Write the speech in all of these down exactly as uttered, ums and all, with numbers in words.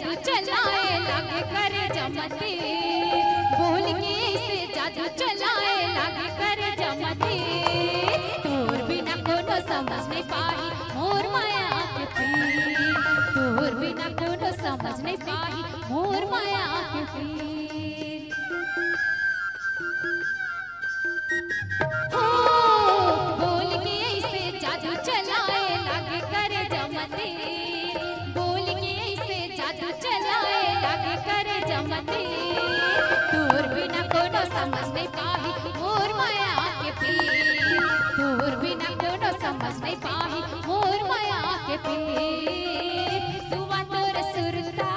जादू चलाए लागे करे जमती, बोल के ऐसे जादू चलाए लागे करे जमती। तोर बिना कोनो समझ नहीं पाही मोर माया के पीर, तोर बिना कोनो समझ नहीं पाही मोर माया के पीर। हो, बोल के ऐसे जादू चलाए लागे करे जमती, बोल के ऐसे जादू चलाए लागे करे जमती। तोर बिना कोनो समझ नहीं पाही मोर माया के पीर, तोर बिना कोनो समझ नहीं पाही मोर माया के पीर। सुवा तोर सुरता,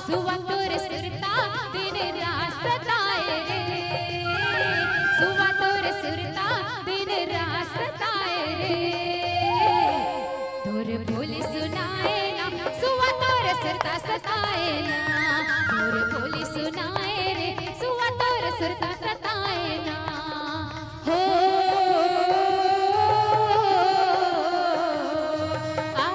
सुवा तोर सुरता दिन रात सताए रे, सुवा तोर सुरता दिन रात सताए रे। तोर बोली सुनाए ना, सुवा तोर सुरता सताए ना, तोर बोली सुनाए रे, सुवा तोर सुरता सताए ना। हो। आ।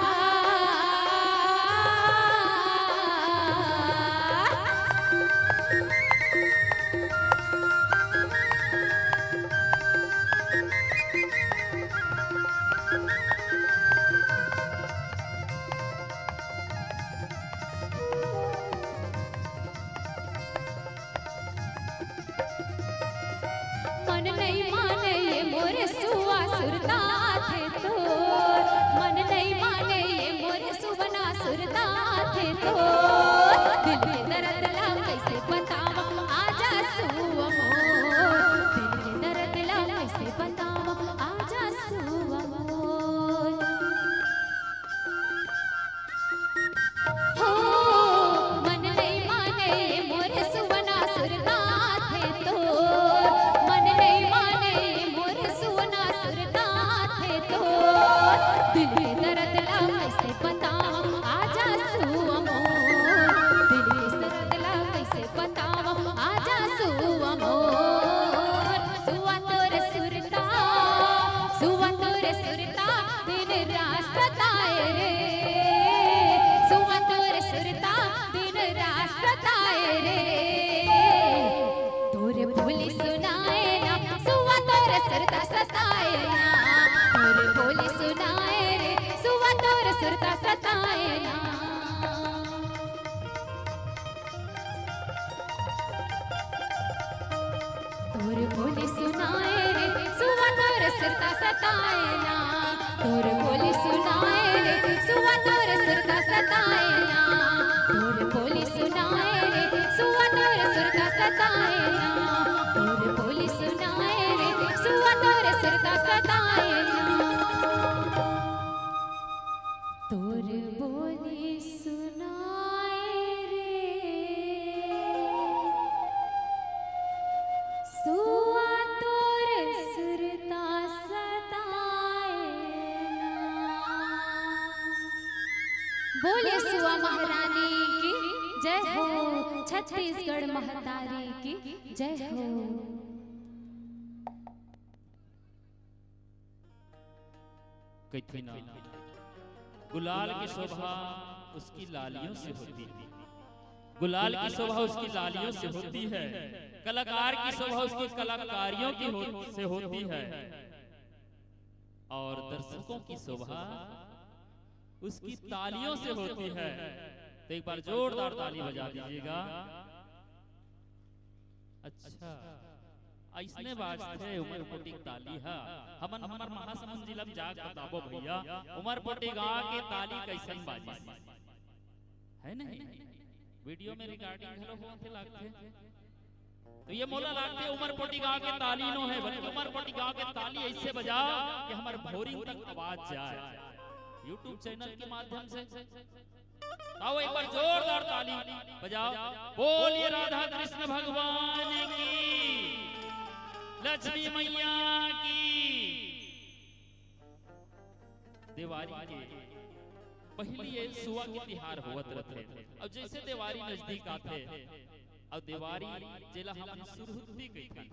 मन नहीं माने ये मोर सुआ सुरता थे तो, मन नहीं माने ये मोर सुवना सुरता थे तो। दिल के दर्द ला कैसे बतावा, आजा सुआ मोर। दिल के दर्द ला कैसे बतावा, आजा सुआ मोर। हो, मन नहीं माने मोर सुवना सुरता थे तो, मन नहीं माने मोर सुवना सुरता थे तो। दिल के दर्द ला कैसे बतावा, आजा सुआ मोर। दिल के दर्द ला कैसे बतावा, आजा सुआ मोर। सुआ तोर सुरता, सुआ तोर सुरता दिन रात सताए रे, सुआ तोर सुरता दिन रात सताए रे। तोर बोली सुनाए ना, सुआ तोर सुरता सताए ना, तोर बोली सुनाए रे, सुआ तोर सुरता सताए ना। तोर बोली सुनाए रे, सुआ तोर सुरता सताए ना। तोर बोली सुनाए रे, सुआ तोर सुरता सताए ना। तोर बोली सुनाए रे, सुआ तोर सुरता सताए ना। तोर बोली सुनाए रे, सुआ तोर सुरता सताए ना। तोर बोली सुनाए रे, सुआ तोर सुरता सताए ना। बोलिए सुआ महारानी की जय हो, छत्तीसगढ़ महतारी की जय हो। कथी ना, गुलाल की शोभा उसकी लालियों से होती है, गुलाल की शोभा उसकी लालियों से होती है, कलाकार की शोभा उसकी कलाकारियों की हो, से होती है, और दर्शकों की शोभा उसकी तालियों से होती है। तो एक बार जोरदार ताली बजा दीजिएगा। अच्छा, अइसने बाजथे उमरकोटी के ताली ह। हमन हमर महासमुंद जिला म जाके बताबो भैया, उमरकोटी गांव के ताली कइसन बाजिस, है नहीं? वीडियो में रिकॉर्डिंग घलो होथे लागथे। तो ये मोला लागथे उमरकोटी गांव के ताली नो हे, बल्कि उमरकोटी गांव के ताली अइसे बजाव कि हमर भोरिंग तक आवाज जाए YouTube चैनल के माध्यम से। आओ एक बार जोरदार ताली बजाओ। बोलिए राधा कृष्ण भगवान की, लक्ष्मी मैया की। देवारी के पहिली ये सुआ के तिहार होवत रथे। अब जइसे देवारी नजदीक आथे, अब देवारी जेला हमन सुरहुत्ती कहिथन,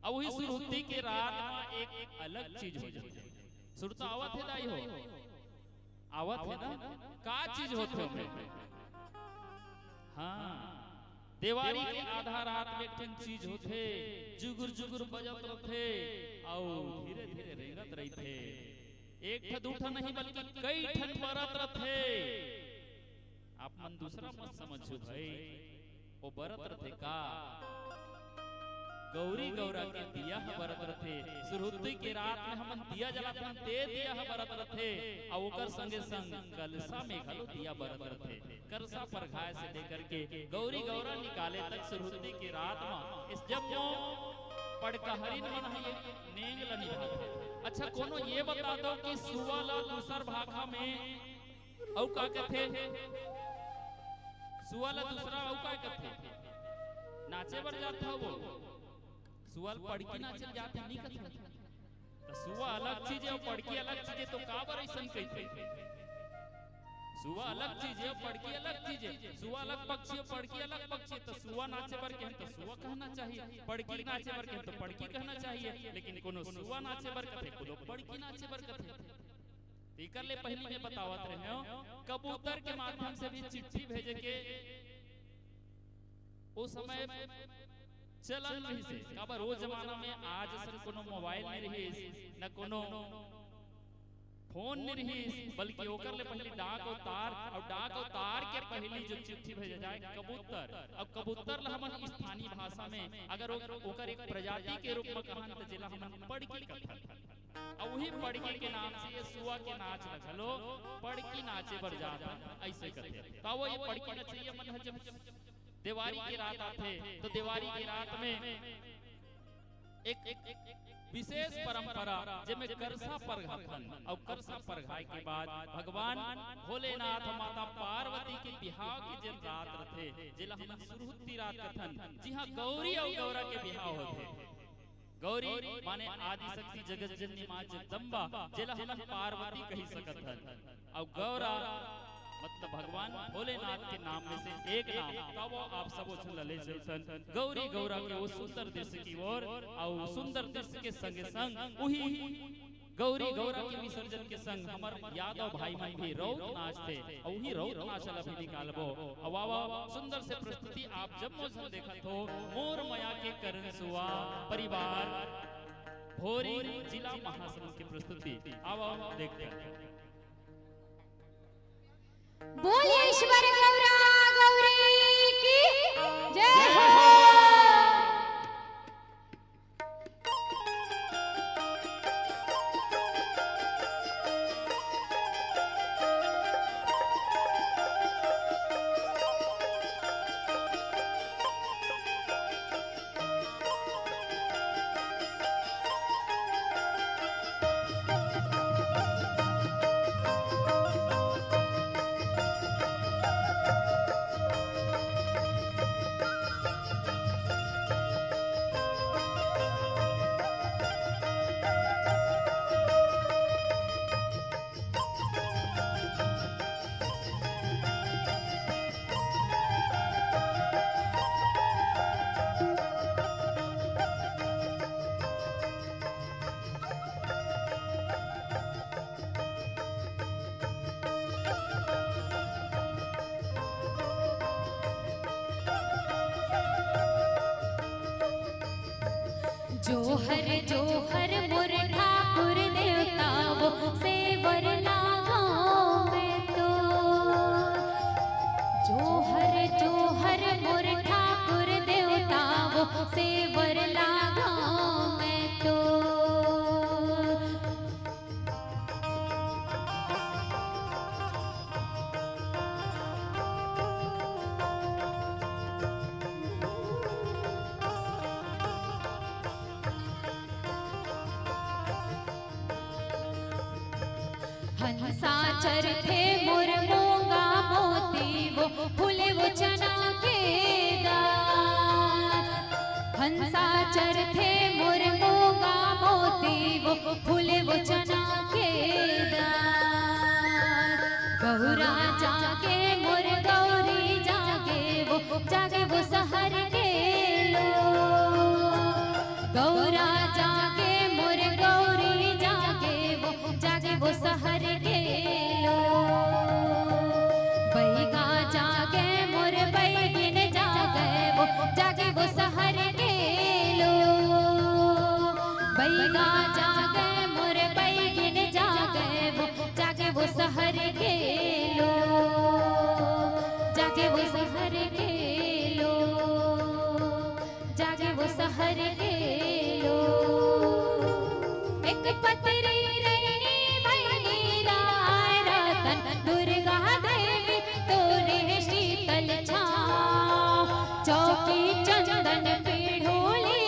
अब वही सुरहुत्ती के रात म एक अलग चीज हो जाथे। सुरता आवत हे दाई हो? आवत हे ना? का चीज होथे ओमे? हाँ, देवारी के आधा रात में एक ठन चीज होथे, जुगुर जुगुर बजत रथे, अउ धीरे धीरे रेंगत रहिथे। एक ठा दू ठा नहीं, बल्कि कई ठन बरत रथे। आप मन दूसरा मत समझो भाई, वो बरत रथे का? गौरी गौरा के दिया ह बरत रथे। सुरहुत्ती के रात में हमन दिया जलाथन, ते दिया ह बरत रथे, अउ ओकर संगे संग कलसा में घलो दिया बरत रथे। करसा परघाय से लेकर के गौरी गौरा निकाले तक सुरहुत्ती के रात म इस जम्मो पड़कहरिन मन ह ये नेंग ल निभाथे। अच्छा, कोनो ये बता दो कि सुआ ल दूसर भाखा में अउ का कथे? सुआ ल दूसरा अउ का कथे? नाचे बर जात हव वो। सुआ ल पड़की नाचे ल जात हे, नहीं कथे। त सुआ अलग चीज हे अउ पड़की अलग चीज हे, तो काबर अइसन कहिथे? सुआ अलग चीज हे, पड़की अलग चीज हे। सुआ अलग पक्षी हे, पड़की अलग पक्षी हे। त सुआ नाचे बर कहें त सुआ कहना चाहिए, पड़की नाचे बर कहें त पड़की कहना चाहिए। लेकिन कोनो सुआ नाचे बर कथे, कोनो पड़की नाचे बर कथे। त एकर ले पहिली मैं बतावत रहेंव, कबूतर के माध्यम से भी चिट्ठी भेजे के ओ समय चलन रहिस हे। काबर ओ जमाना में आज असन कोनो मोबाइल नइ रहिस, न कोनो फोन नइ रहिस, बल्कि ओकर ले पहिली डाक अउ तार, अउ डाक अउ तार के पहिली जो चिट्ठी भेजे जाए, कबूतर। अब कबूतर ल हमन स्थानीय भाषा में अगर ओ-, ओकर एक प्रजाति के रूप में कहन, त जेला हमन पड़की कथन। अउ उही पड़की के नाम से ये सुआ के नाच ल घलो पड़की नाचे बर जात हन, अइसे कथे। त वो ये पड़की नचइया मन ह जब देवारी के रात आथे, तो देवारी के रात में एक, एक विशेष परंपरा, जेमे करसा परघाथन, अउ करसा परघाय के बाद भगवान भोलेनाथ, माता पार्वती के बिहाव के जेन रात रथे, जेला हमन सुरहुत्ती रात कथन, जिहां गौरी अउ गौरा के बिहाव होथे। गौरी माने आदिशक्ति जगत जननी माँ जगदम्बा, जेला हमन पार्वती कहि सकत हन। अउ गौरा मतलब भगवान भोलेनाथ के नाम में से एक नाम, त वो आप सबो झन ल ले चलथन गौरी गौरा के वो सुंदर दृश्य की ओर, अउ सुंदर दृश्य के संगे संग उही गौरी गौरा के विसर्जन के संग हमर यादव भाई मन भी रउत नाचथे, अउ उही रउत नाच ल भी निकालबो। अउ आवा, सुंदर से प्रस्तुति आप जम्मो झन देखत हो, मोर मया के करन सुआ परिवार भोरी जिला महासमुंद की प्रस्तुति। आवा, देखते हैं। बोलिए ईश्वर गौरा गौरी की जय हो। जोहर जोहर मोर ठाकुर देवता वो सेवर लागांव मैं तो। जोहर जोहर मोर ठाकुर देवता वो सेवर लागांव मैं तो। हंसा चरथे मोर मूंगा मोती वो फूले वो चना के दार। हंसा चरथे मोर मूंगा मोती वो फूले वो चना के दार। गौरा जागे मोर गौरी जागे वो जागे वो सहर के लोग। गौरा जागे मोर गौरी जागे वो जागे वो सहर के लोग। बैगा जागे मोर बैगा जागे मोर बैगिन, जागे वो, जागे वो सहर के लोग, जागे वो सहर के लोग, जागे वो सहर के लोग। एक पतरी रैनी भैनी राय रतन दुर्गा देवी तोरे शीतल छाँव। चौकी चंदन पीढ़ोली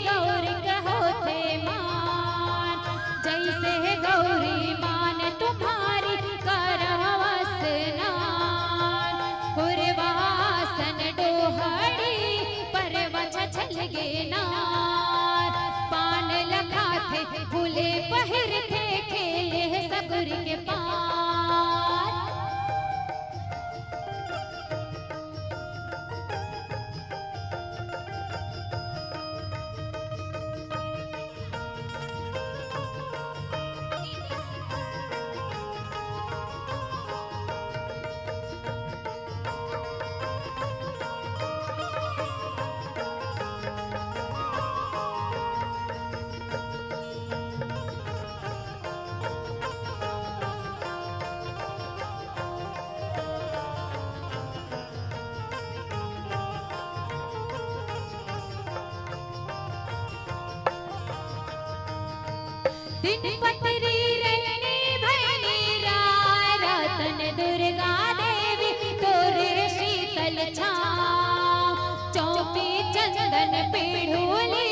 गौरी के होथे मान। जैसे गौरी मान तुम्हारी करव स्नान। पुरवासन डोहड़ी परवा छछल गे नार। पान ल खाथे फूले पहिरथे खेले सगुर के पार। दिन पतरी रैनी भैनी राय रतन दुर्गा देवी तोरे शीतल छाँव। चौकी चंदन पीढ़ोली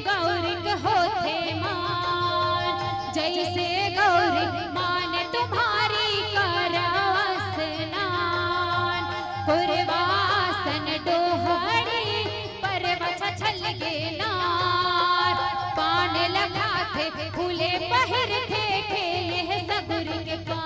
गौरी के होथे मान। जैसे गौरी मान तुम्हारी करव स्नान। पुरवासन डोहड़ी परवा छछल गे नार। पान ल खाथे फूले पहिरथे खेले सगुर के पार।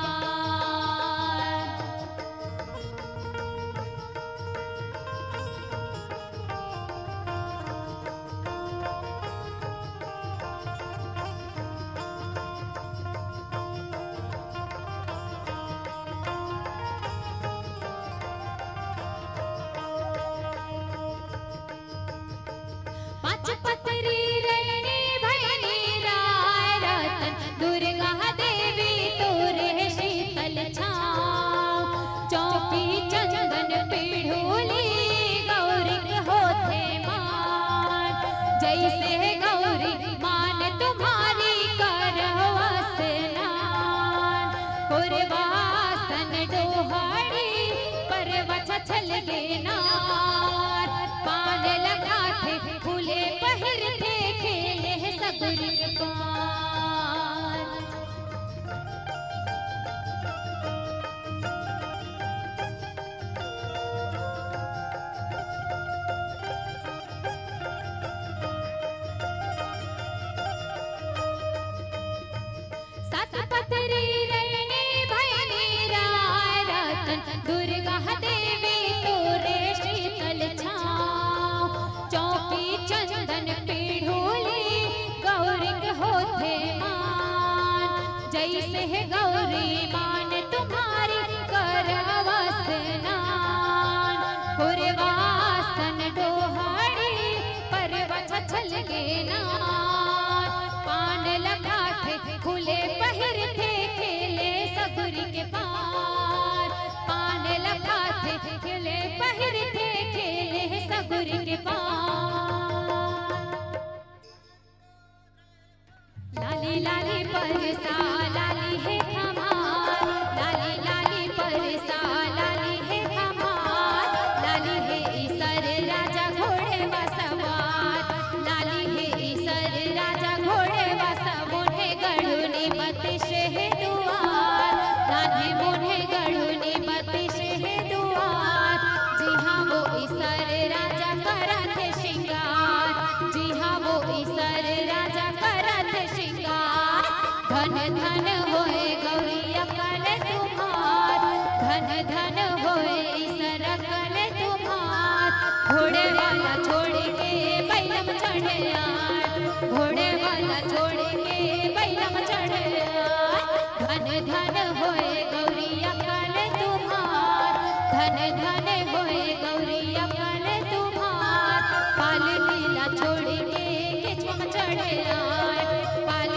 पाँच पतरी रैनी भैनी राय रतन दुर्गा देवी तोरे शीतल छाँव। चौकी चंदन पीढ़ोली गौरी के होथे मान। जैसे गौरी मान तुम्हारी करव स्नान। पुरवासन डोहड़ी परवा छछल गे नार। पान ल खाथे फूले पहिरथे खेले सगुर के पार। सात पतरी रैनी भैनी राय रतन दुर्गा देवी तोरे शीतल छाँव। चौकी चंदन पीढ़ोली गौरी के होथे मान। जैसे गौरी मान तुम्हारी करव स्नान। पुरवासन डोहड़ी परवा छछल गे नार। पान ल खाथे फूले पहिरथे खेले सगुर के पार। पान ल खाथे फूले पहिरथे खेले सगुर के पार। लाली लाली परसा लाली हे खमार, लाली लाली परसा लाली हे खमार, लाली हे ईसर राजा घोड़े वा सवार, लाली हे ईसर राजा घोड़े वा सवार। मोन्हे गढ़ुनी बतिस हे दुआर, नान्हे मोन्हे गढ़ुनी बतिस हे दुआर, जिहाँ वो ईसर राजा करत हे श्रृंगार, जिहाँ वो ईसर राजा करत हे श्रृंगार। धन धन होए गौरी अकन तुम्हार, धन धन होए ईसर अकन तुम्हार। घोड़े वाला छोड़ के बैलम चढ़े आए, घोड़े वाला छोड़ के बैलम चढ़े आए। धन धन होए गौरी अकन तुम्हार, धन धन होए गौरी अकन तुम्हार। पालकी ला छोड़ के केचुआ म चढ़े आए, पाल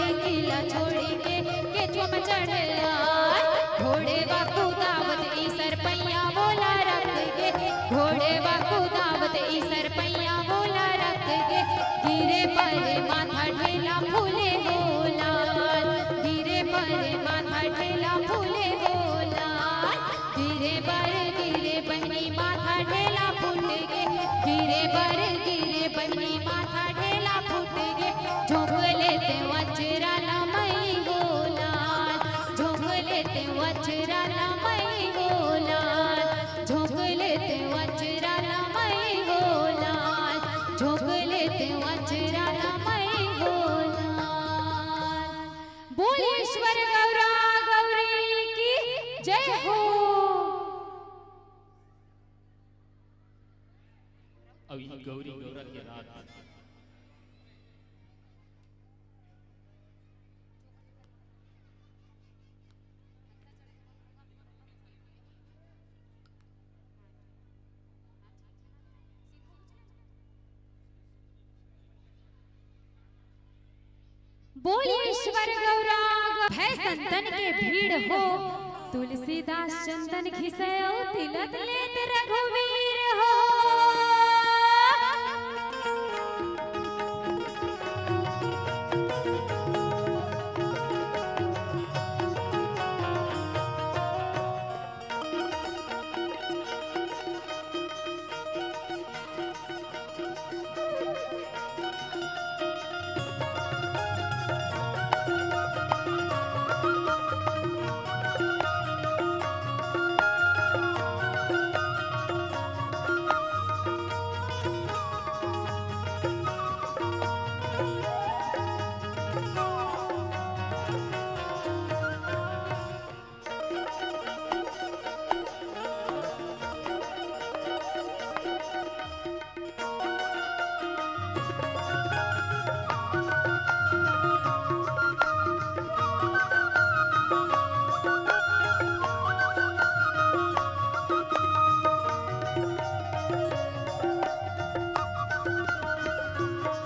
जय हो। अउ ये गौरी गौरा के रात। बोल ईश्वर गौरा। भय संतन के भीड़ हो, तुलसीदास चंदन घिसयो, तिलक लेत रघुवीर हो।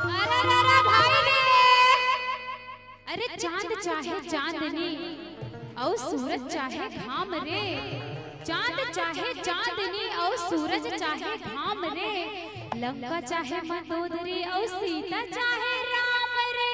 अरे, अरे, अरे, भाई रे। अरे, चांद चाहे चांदनी अउ सूरज चाहे घाम रे, चांद चाहे चांदनी अउ सूरज चाहे घाम रे, लंका चाहे मंदोदरी अउ सीता चाहे राम रे।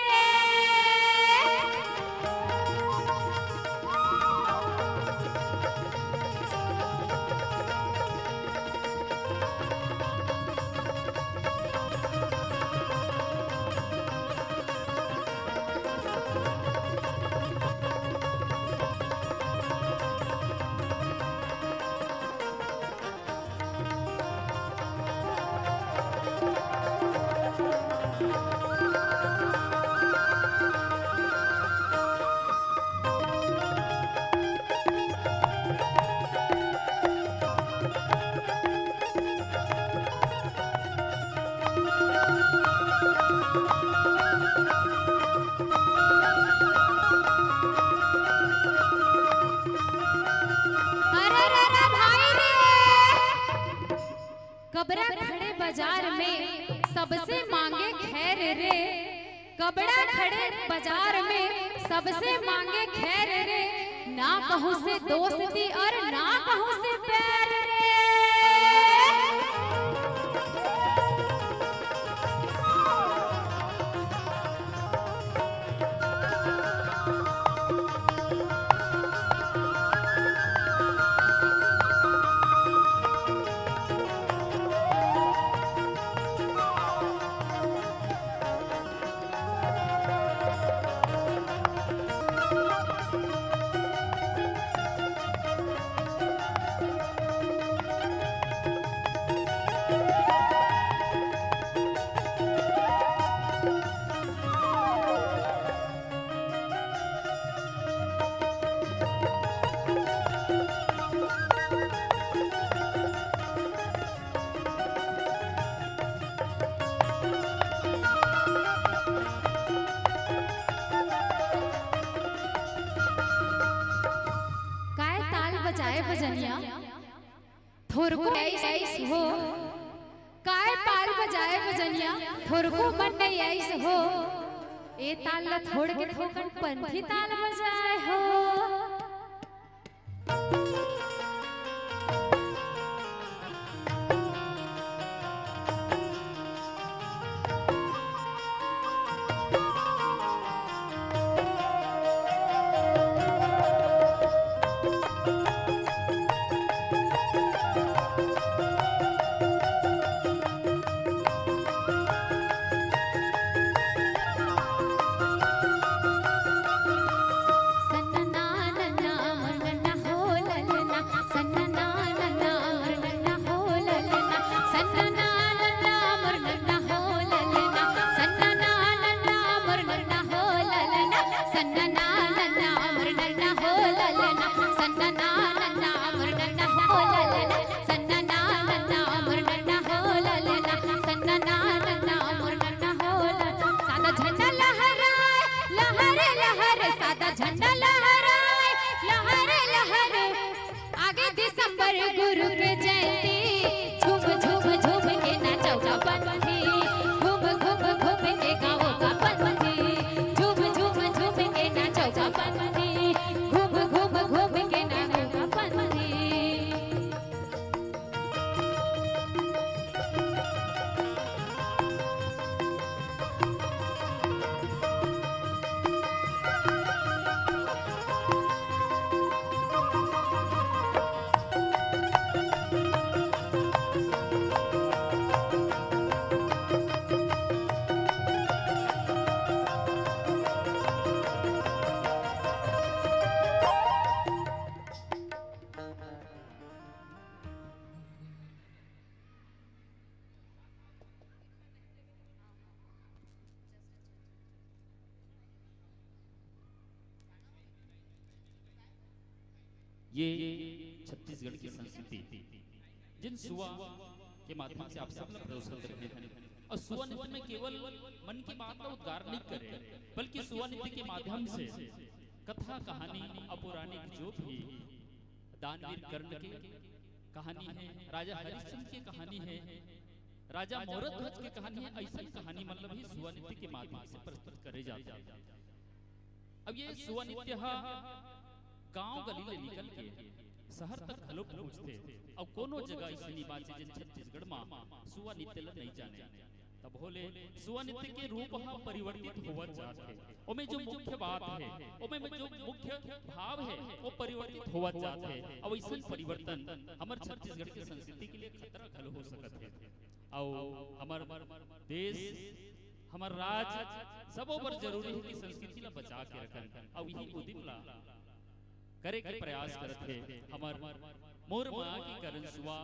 अरे रे रे भाई रे, कबरा खड़े बाजार में सबसे मांगे खैर रे, कबरा खड़े बाजार में सबसे मांगे खैर रे, ना कहूँ से दोस्ती और ना कहूँ से प्यार रे। काय ताल बजाए बजनिया, थोरको ऐस ऐस हो। काय ताल बजाए बजनिया, थोरको मन नइ ऐस हो। ए ताल ल छोड़ के थोकन पंथी ताल बजाए हो। झंडा लहराए, लहरे लहरे, आगे दिसंबर गुरु के जयंती। झूम झूम झूम के नाचो गा पंथी, घूम घूम घूम के गाओ गा पंथी। झूम झूम झूम के नाचो गा पंथी, घूम घूम घूम के नाचो गा पंथी। ये छत्तीसगढ़ की संस्कृति, जिन सुआ के माध्यम से आप सब ला परोसत रहे हैं, और सुआ नृत्य में केवल मन की बात का उद्गार नहीं करे, बल्कि सुआ नृत्य के माध्यम से कथा कहानी, अपौराणिक जो भी दानवीर कर्ण के कहानी है, राजा हरिश्चंद्र के कहानी है, राजा मौरध्वज के कहानी है, ऐसन कहानी मतलब ही सुआ नृत्य के माध्यम से प्रस्तुत करे जाते हैं। अब ये सुआ नृत्य ह गांव गली ले निकल के शहर तक घलो पहुंचथे। अब कोनो जगह अइसे नहीं बाचे, जेन छत्तीसगढ़ म सुआ नृत्य ल नहीं जाने। तब होले सुआ नृत्य के रूप ह परिवर्तित होवत जात हे। ओमे जो मुख्य बात हे, ओमे में जो मुख्य भाव हे, वो परिवर्तित होवत जात हे। अब अइसन परिवर्तन हमर छत्तीसगढ़ के संस्कृति के लिए खतरा घलो हो सकत हे। अउ हमर देश, हमर राज, सबो बर जरूरी हे कि संस्कृति ला बचा के रखन। अउ इही उदिम ला करे के प्रयास करत हे हमर मोर माँ की करण सुआ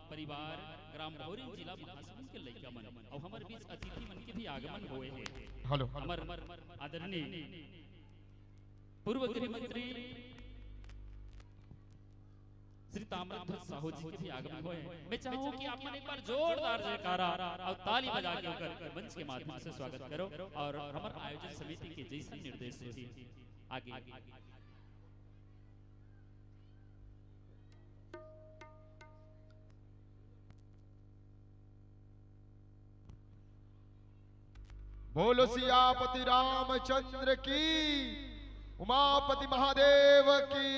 परिवार, ग्राम भौरी, जिला महासमुंद के लइका मन। अउ हमर बीच अतिथि मन के भी आगमन होए हे। हेलो। हमर आदरणीय पूर्व गृह मंत्री श्री ताम्रध्वज साहू जी के भी आगमन होए हे। मैं चाहूँ कि आप मन एक बार जोरदार जयकारा अउ ताली बजा के ओकर मंच के माध्यम से स्वागत करो अउ हमर आयोजन समिति के जइसन निर्देश होही आगे। बोलो सियापति रामचंद्र की, उमापति महादेव की,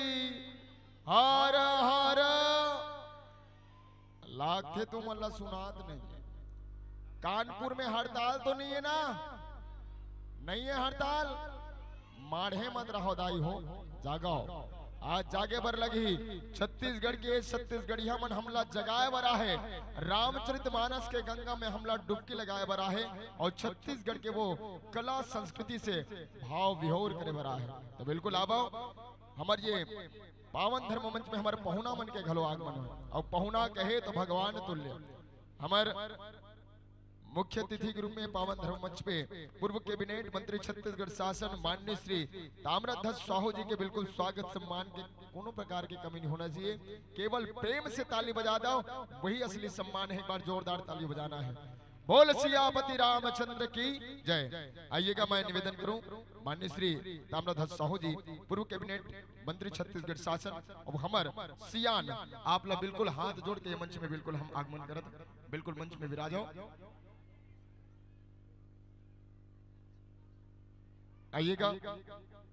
हर हर। लागथे तुमन ला सुनात नहीं हे। कानपुर में हड़ताल तो नहीं हे ना? नहीं हे हड़ताल? माढ़े मत रहो दाई हो, जागो। आज जागे बर लगही। छत्तीसगढ़ के छत्तीसगढ़िया मन हमला जगाए बर आहे, रामचरितमानस के गंगा में हमला डुबकी लगाए बर आहे अउ छत्तीसगढ़ के वो कला संस्कृति से भाव विभोर करे बर आहे। तो बिल्कुल आवो, हमर ये पावन धर्म मंच में हमर पहुना मन के घलो आगमन होए। अउ पहुना कहे तो भगवान तुल्य। हमर मुख्य अतिथि के रूप में पावन धर्म मंच पे पूर्व कैबिनेट मंत्री छत्तीसगढ़ शासन माननीय श्री ताम्रध्वज साहू जी के बिल्कुल स्वागत सम्मान के कोनो प्रकार के कमी नहीं होना चाहिए। केवल प्रेम से ताली बजा दो, वही असली सम्मान है। एक बार जोरदार ताली बजाना है। बोल सियापति रामचंद्र की जय। आइएगा, मैं निवेदन करूं माननीय श्री ताम्रध्वज साहू जी, पूर्व कैबिनेट मंत्री छत्तीसगढ़ शासन, अब हमर सियान आप ला बिल्कुल हाथ जोड़ के ये मंच में बिल्कुल हम आगमन करत, बिल्कुल मंच में विराजो। आइएगा,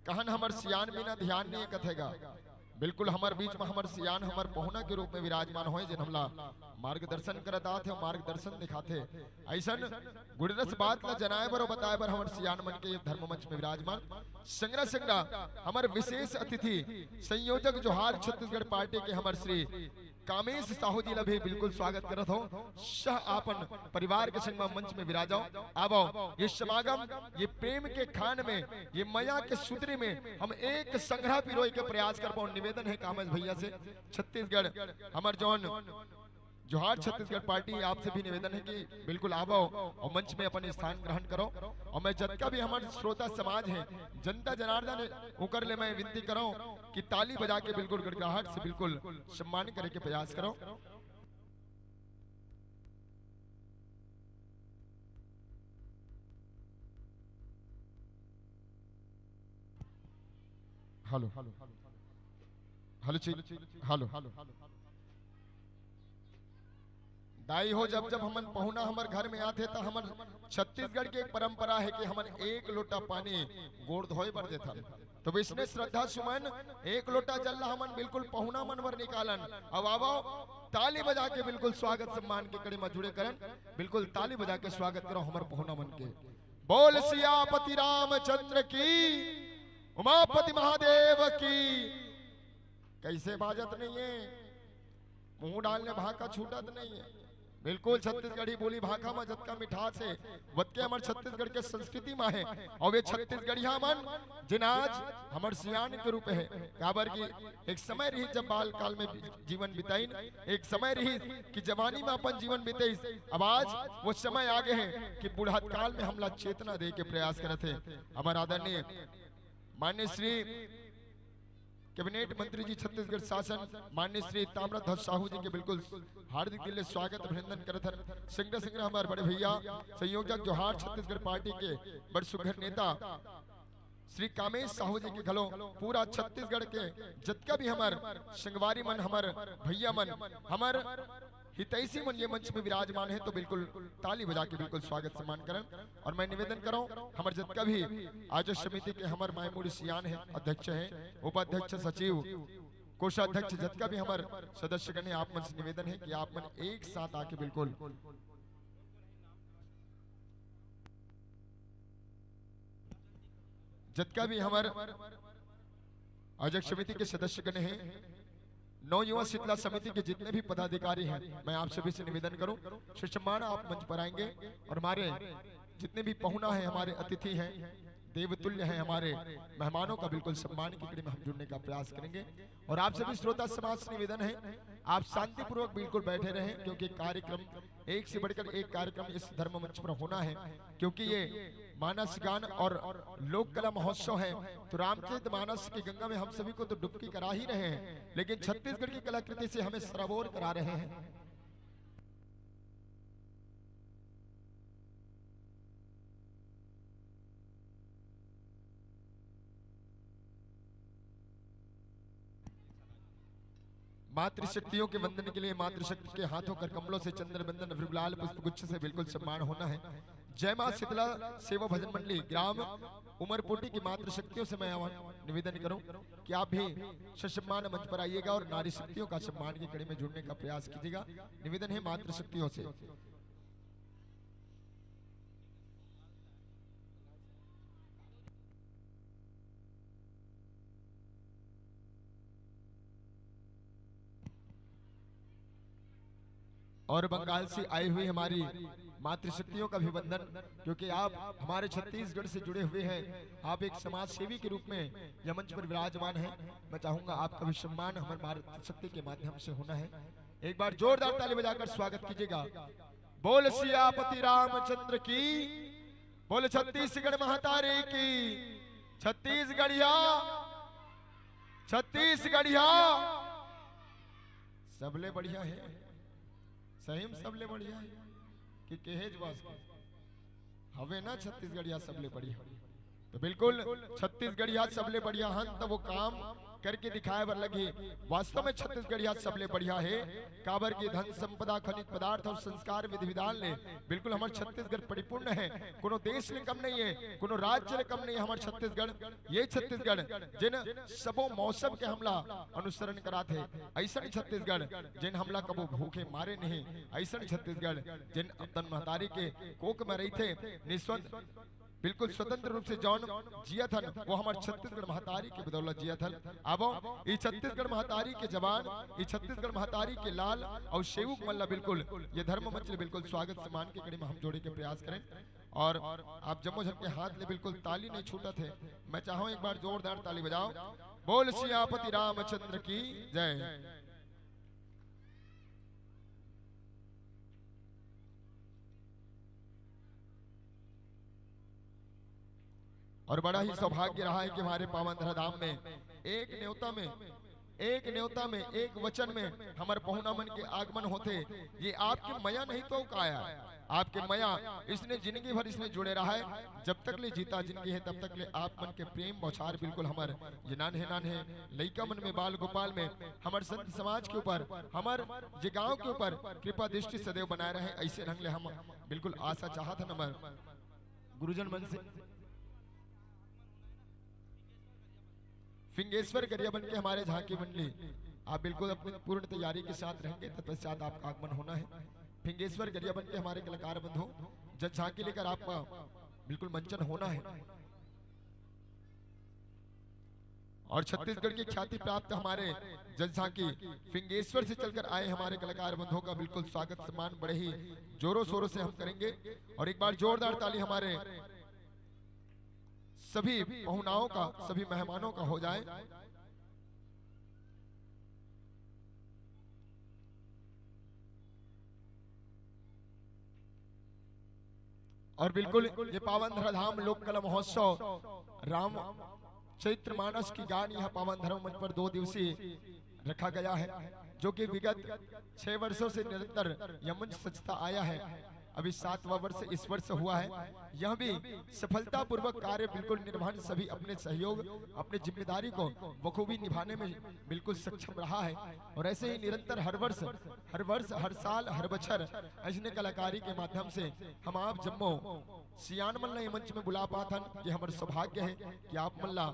कहन हमर सियान बिना ध्यान नहीं कथेगा। बिल्कुल हमर बीच में हमर सियान हमर पहुना के रूप में विराजमान होए, जिन हमला मार्गदर्शन करत आथे, मार्गदर्शन दिखाथे। ऐसन गुणरस बात ला जनाए बर अउ बताए बर हमर सियान मन के धर्म मंच में विराजमान। संगरा संगरा हमर विशेष अतिथि संयोजक जोहार छत्तीसगढ़ पार्टी के हमर श्री कामेश साहू जी ला भी बिल्कुल स्वागत करत हो। सह आपन परिवार के संग म मंच में विराजो। आवो, ये समागम, ये प्रेम के खान में, ये मया के सुतरी में हम एक संघरा पिरोए के प्रयास करबो। निवेदन है कामेश भैया से, छत्तीसगढ़ हमर जौन जोहार छत्तीसगढ़ पार्टी, आपसे भी निवेदन है कि बिल्कुल आवो अउ मंच में अपन स्थान ग्रहण करो। अउ मैं जतका भी हमर श्रोता समाज है, जनता जनार्दन है, ओकर ले मैं विनती करो कि ताली बजा के बिल्कुल गड़गड़ाहट से बिल्कुल सम्मान करे के प्रयास करो। हेलो, हेलो जी, हेलो। दाई हो, जब जब हमन पहुना हमर घर में आथे, त हमर छत्तीसगढ़ के एक परंपरा हे कि हमन एक लोटा पानी गोड़ धोए बर देथन। तो विष्णु श्रद्धा सुमन एक लोटा जल ला हमन बिल्कुल पहुना मन बर निकालन। अब आवो, ताली बजा के बिल्कुल स्वागत सम्मान के कड़ी म जुड़े करन। बिल्कुल ताली बजा के स्वागत करो हमर पहुना मन के। बोल सियापति रामचंद्र की, उमापति महादेव की। कैसे बाजत नहीं है, मुंह डालने भाखा छूटत नहीं है। बिल्कुल छत्तीसगढ़ी बोली भाखा में जतका मिठास है, वतके हमर छत्तीसगढ़ के संस्कृति में है। और वे छत्तीसगढ़िया मन जिन आज हमर सियान के रूप है, काबर कि एक समय रही जब बाल काल में जीवन बिताइन, एक समय रही कि जवानी में अपन जीवन बिताइस। अब आज वो समय आ गए हैं कि बुढ़ात काल में हमला चेतना दे के प्रयास करत है। हमर आदरणीय माननीय श्री कैबिनेट मंत्री जी छत्तीसगढ़ शासन, माननीय श्री ताम्रध्वज साहू जी के बिल्कुल हार्दिक दिल ले स्वागत अभिनंदन करत हन। संगरा संगरा हमर बड़े भैया संयोजक जोहार छत्तीसगढ़ पार्टी के बड़ सुघर नेता श्री कामेश साहू जी के घलो पूरा छत्तीसगढ़ के जतका भी हमर संगवारी मन, हमर भैया मन, हमर हितैषी मन ये मंच में विराजमान है, तो बिल्कुल ताली बजा के बिल्कुल स्वागत सम्मान करन। और मैं निवेदन करूं, हमर जतका भी आयोजक समिति के हमर मायमूड़ी सियान है, अध्यक्ष है, उपाध्यक्ष, सचिव, कोषाध्यक्ष, जतका भी हमर सदस्यगण है, आप मन से निवेदन है कि आप मन एक साथ आके बिल्कुल जतका भी हमर आयोजक समिति के सदस्यगण हैं, नव युवा शीतला समिति के जितने भी पदाधिकारी हैं, मैं आप सभी से निवेदन करूं, ससम्मान आप मंच पर आएंगे और हमारे जितने भी पहुना हैं, हमारे अतिथि हैं, देवतुल्य हैं, हमारे मेहमानों का बिल्कुल सम्मान की कड़ी में हम जुड़ने का प्रयास करेंगे। और आप सभी श्रोता समाज से निवेदन है, आप शांतिपूर्वक बिल्कुल बैठे रहें, क्योंकि कार्यक्रम एक से बढ़कर एक कार्यक्रम इस धर्म मंच पर होना है, क्योंकि ये मानस गान और लोक कला महोत्सव है। तो रामचरित मानस की गंगा में हम सभी को तो डुबकी करा ही रहे हैं, लेकिन छत्तीसगढ़ की कलाकृति से हमें सराबोर करा रहे हैं। मातृशक्तियों के वंदन के लिए मातृशक्ति के हाथों कर कमलों से चंद्र बंदन गुलाल पुष्प गुच्छ से बिल्कुल सम्मान होना है। जय मां शीतला सेवा भजन मंडली ग्राम उमरपोटी की मातृशक्तियों से मैं आह्वान निवेदन करूं कि आप भी ससम्मान मंच पर आइएगा और नारी शक्तियों का सम्मान की कड़ी में जुड़ने का प्रयास कीजिएगा। निवेदन है मातृशक्तियों से। और बंगाल से आई हुई हमारी मातृशक्तियों का भी वंदन, क्योंकि आप हमारे छत्तीसगढ़ से जुड़े हुए हैं। आप एक समाज सेवी के रूप में यह मंच पर विराजमान हैं। मैं चाहूंगा आपका भी सम्मान हमारे मातृशक्ति के माध्यम से होना है। एक बार जोरदार ताली बजाकर स्वागत कीजिएगा। बोल सियापति रामचंद्र की, बोल छत्तीसगढ़ महतारी की। छत्तीसगढ़िया, छत्तीसगढ़िया सबले बढ़िया है, सही में सबले बढ़िया है कि केहेज बास के हवे ना छत्तीसगढ़िया सबले बढ़िया। तो बिल्कुल छत्तीसगढ़िया सबले बढ़िया हन, तो वो काम करके दिखाए बर लगही। वास्तव में छत्तीसगढ़िया सबले बढ़िया है, काबर की धन संपदा, खनिज पदार्थ और संस्कार विधि विधान ले बिल्कुल हमर छत्तीसगढ़ परिपूर्ण है। कोनो देश ले कम नहीं है, कोनो राज्य ले कम नहीं है हमर छत्तीसगढ़। ये छत्तीसगढ़ जिन सबो मौसम के हमला अनुसरण करात हे, ऐसन छत्तीसगढ़ जिन हमला कबो भूखे मारे नहीं, ऐसन छत्तीसगढ़ जिन अपन महतारी के कोख में रहिथे, निस्वंद बिल्कुल स्वतंत्र रूप से जौन जियत हन, वो हमर छत्तीसगढ़ महतारी के बदौलत जियत हन। आवो, ई छत्तीसगढ़ महतारी के जवान, ई छत्तीसगढ़ महतारी के लाल और सेवक मन ला बिल्कुल ये धर्म मंच ले बिल्कुल स्वागत सम्मान के कड़ी में हम जोड़े के प्रयास करें। और आप जम्मो झन के हाथ ले बिल्कुल ताली नहीं छूटत हे। मैं चाहूं एक बार जोरदार ताली बजाओ। बोल सियापति रामचंद्र की जय। और बड़ा ही सौभाग्य रहा है कि हमारे पावन धराधाम में एक न्योता में एक नेवता में, एक वचन में हमर पहुना मन के आगमन होथे। ये आपके मया नहीं तो का आय? आपके मया इसने जिंदगी भर इसने जुड़े रहा है। जब तक ले जीता जिंदगी है, तब तक ले आप मन के प्रेम बौछार बिल्कुल हमर ये नान्हे नान्हे लइका मन में, बाल गोपाल में, हमर संत समाज के ऊपर, हमर जे गांव के ऊपर कृपा दृष्टि सदैव बनाए रहे। ऐसे ढंग ले हम बिल्कुल आशा चाहत हन हमर गुरुजन मन से। फिंगेश्वर गरियाबंद के हमारे झांकी मंडली, आप बिल्कुल अपनी पूर्ण तैयारी के साथ रहेंगे, तत्पश्चात आपका आगमन होना है। फिंगेश्वर गरियाबंद के हमारे कलाकार बंधु, जब झांकी लेकर आपका बिल्कुल मंचन होना है। और छत्तीसगढ़ की ख्याति प्राप्त हमारे जज झांकी फिंगेश्वर से चलकर आए हमारे कलाकार बंधुओं का बिल्कुल स्वागत सम्मान बड़े ही जोरों शोरों से हम करेंगे। और एक बार जोरदार ताली हमारे सभी पहुनाओं का, सभी मेहमानों का हो जाए। और बिल्कुल ये पावन धराधाम लोक कला महोत्सव राम चैत्र मानस की गान यह पावन धर्म मंच पर दो दिवसीय रखा गया है, जो कि विगत छह वर्षों से निरंतर यह मंच सजता आया है। अभी सातवां वर्ष इस वर्ष हुआ है। यह भी सफलतापूर्वक कार्य बिल्कुल निर्वहन, सभी अपने सहयोग, अपने जिम्मेदारी को बखूबी निभाने में बिल्कुल सक्षम रहा है। और ऐसे ही निरंतर हर वर्ष, हर वर्ष, हर साल, हर बछर ऐसने कलाकारी के माध्यम से हम आप जम्मो सियान मन ला ये मंच में बुला पाथन, ये हमर सौभाग्य है कि आप मन ला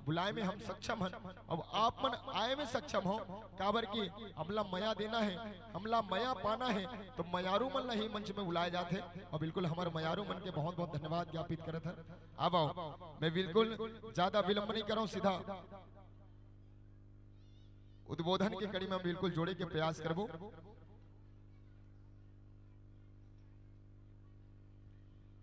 बुलाए में हम सक्षम हन। अब आप मन आए में सक्षम हो, काबर कि हमला मया देना है, हमला मया पाना है, तो मयारू मन ला ही मंच में बुलाए जाथे। और बिल्कुल हमर मयारू मन के बहुत बहुत धन्यवाद ज्ञापित करत हन। अब आओ, मैं बिल्कुल ज्यादा विलंब नहीं करहूं, सीधा उद्बोधन के कड़ी में बिल्कुल जोड़े के प्रयास करबो।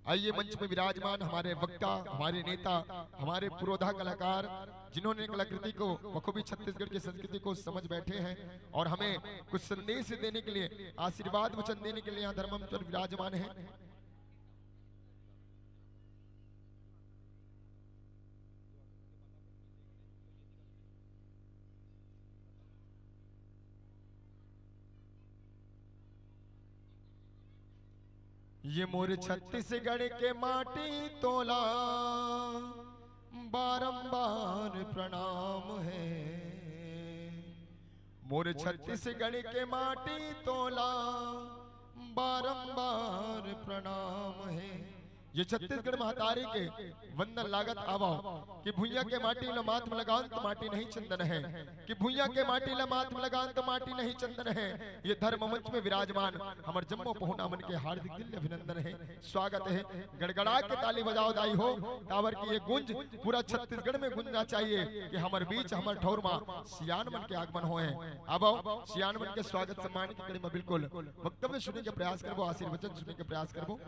आइए मंच में विराजमान हमारे वक्ता, हमारे नेता, हमारे पुरोधा कलाकार, जिन्होंने कलाकृति को बखूबी छत्तीसगढ़ की संस्कृति को समझ बैठे हैं और हमें कुछ संदेश देने के लिए, आशीर्वाद वचन देने के लिए यहाँ धर्मम पर विराजमान है। ये मोर छत्तीसगढ़ के माटी तोला बारंबार प्रणाम है। मोर छत्तीसगढ़ के माटी तोला बारंबार प्रणाम है। ये छत्तीसगढ़ महतारी के वंदन लागत आवव कि भुइयां के माटी ल माथ म लगान त माटी नहीं चंदन है, कि भुइयां के माटी ल माथ म लगान त माटी नहीं चंदन है। ये धर्म मंच में विराजमान हमर जम्मो पहुना मन के हार्दिक दिल अभिनंदन है, स्वागत है। गड़गड़ा के ताली बजाव दाई हो, काबर कि ये गुंज पूरा छत्तीसगढ़ में गुंजना चाहिए कि हमर बीच, हमर ठौर मा सियान मन के आगमन होए। अब सियान मन के स्वागत सम्मान के कड़ी में बिल्कुल वक्तव्य सुने के प्रयास करबो, आशीर्वचन सुने के प्रयास करबो।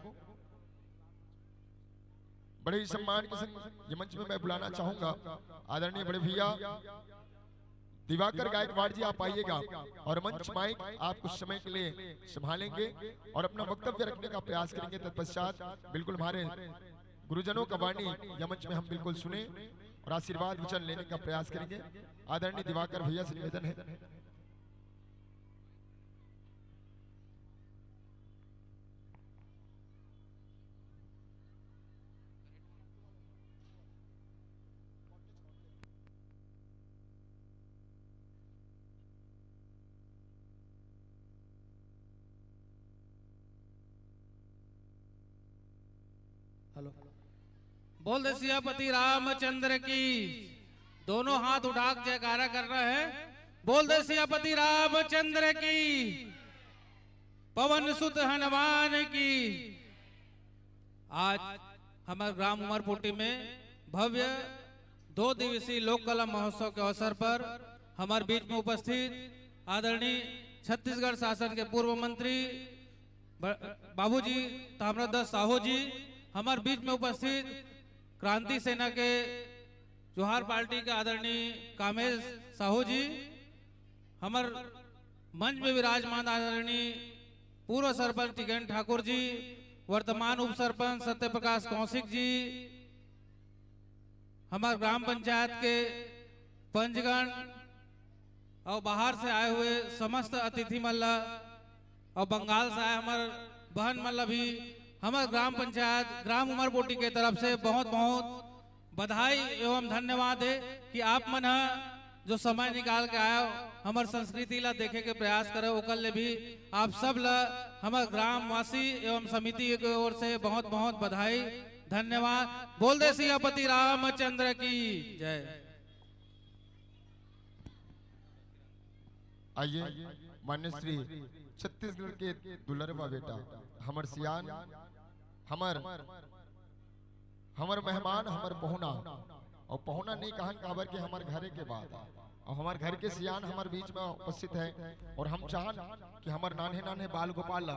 बड़े ही सम्मान के संग ये मंच में मैं बुलाना चाहूंगा आदरणीय बड़े भैया दिवाकर गायकवाड़ जी, आप आइएगा और मंच माइक आप कुछ समय के लिए संभालेंगे और अपना वक्तव्य रखने का प्रयास करेंगे। तत्पश्चात बिल्कुल हमारे गुरुजनों का वाणी या मंच में हम बिल्कुल सुने और आशीर्वाद वचन लेने का प्रयास करेंगे। आदरणीय दिवाकर भैया से निवेदन है। हेलो। बोल दे सियापति रामचंद्र की। दोनों हाथ उठा के जयकारा करना है। बोल दे सियापति रामचंद्र की। पवन सुत हनुमान की। आज हमर ग्राम उमरपुटी में भव्य दो दिवसीय लोक कला महोत्सव के अवसर पर हमर बीच में उपस्थित आदरणीय छत्तीसगढ़ शासन के पूर्व मंत्री ब-, बाबूजी ताम्रध्वज साहू जी, हमर बीच में उपस्थित क्रांति सेना के जोहार पार्टी के आदरणीय कामेश साहू जी, हमर मंच में विराजमान आदरणीय पूर्व सरपंच टिकेन ठाकुर जी, वर्तमान उप सरपंच सत्य प्रकाश कौशिक जी, हमर ग्राम पंचायत के पंचगण, और बाहर से आए हुए समस्त अतिथि मन ला और बंगाल से आए हमर बहन मन ला भी हमर ग्राम पंचायत ग्राम उमरपोटी के तरफ से बहुत बहुत बधाई एवं धन्यवाद है कि आप मन ह जो समय निकाल के आए हो, हमर संस्कृति ला देखे के प्रयास करे, ओकर ले भी आप सब ला हमर ग्रामवासी एवं समिति के ओर से बहुत बहुत बधाई, धन्यवाद। बोल दे सियापति रामचंद्र की जय। आइए, मान्य श्री छत्तीसगढ़ के दुलरवा बेटा, हमर सियान, हमर, हमर मेहमान, हमर पहुना, और पहुना नहीं कहन काबर के हमर घरे के बात है, और हमर घर के सियान हमर बीच में उपस्थित है, और हम चाहन कि हमर नान्हे नान्हे बाल गोपाल ला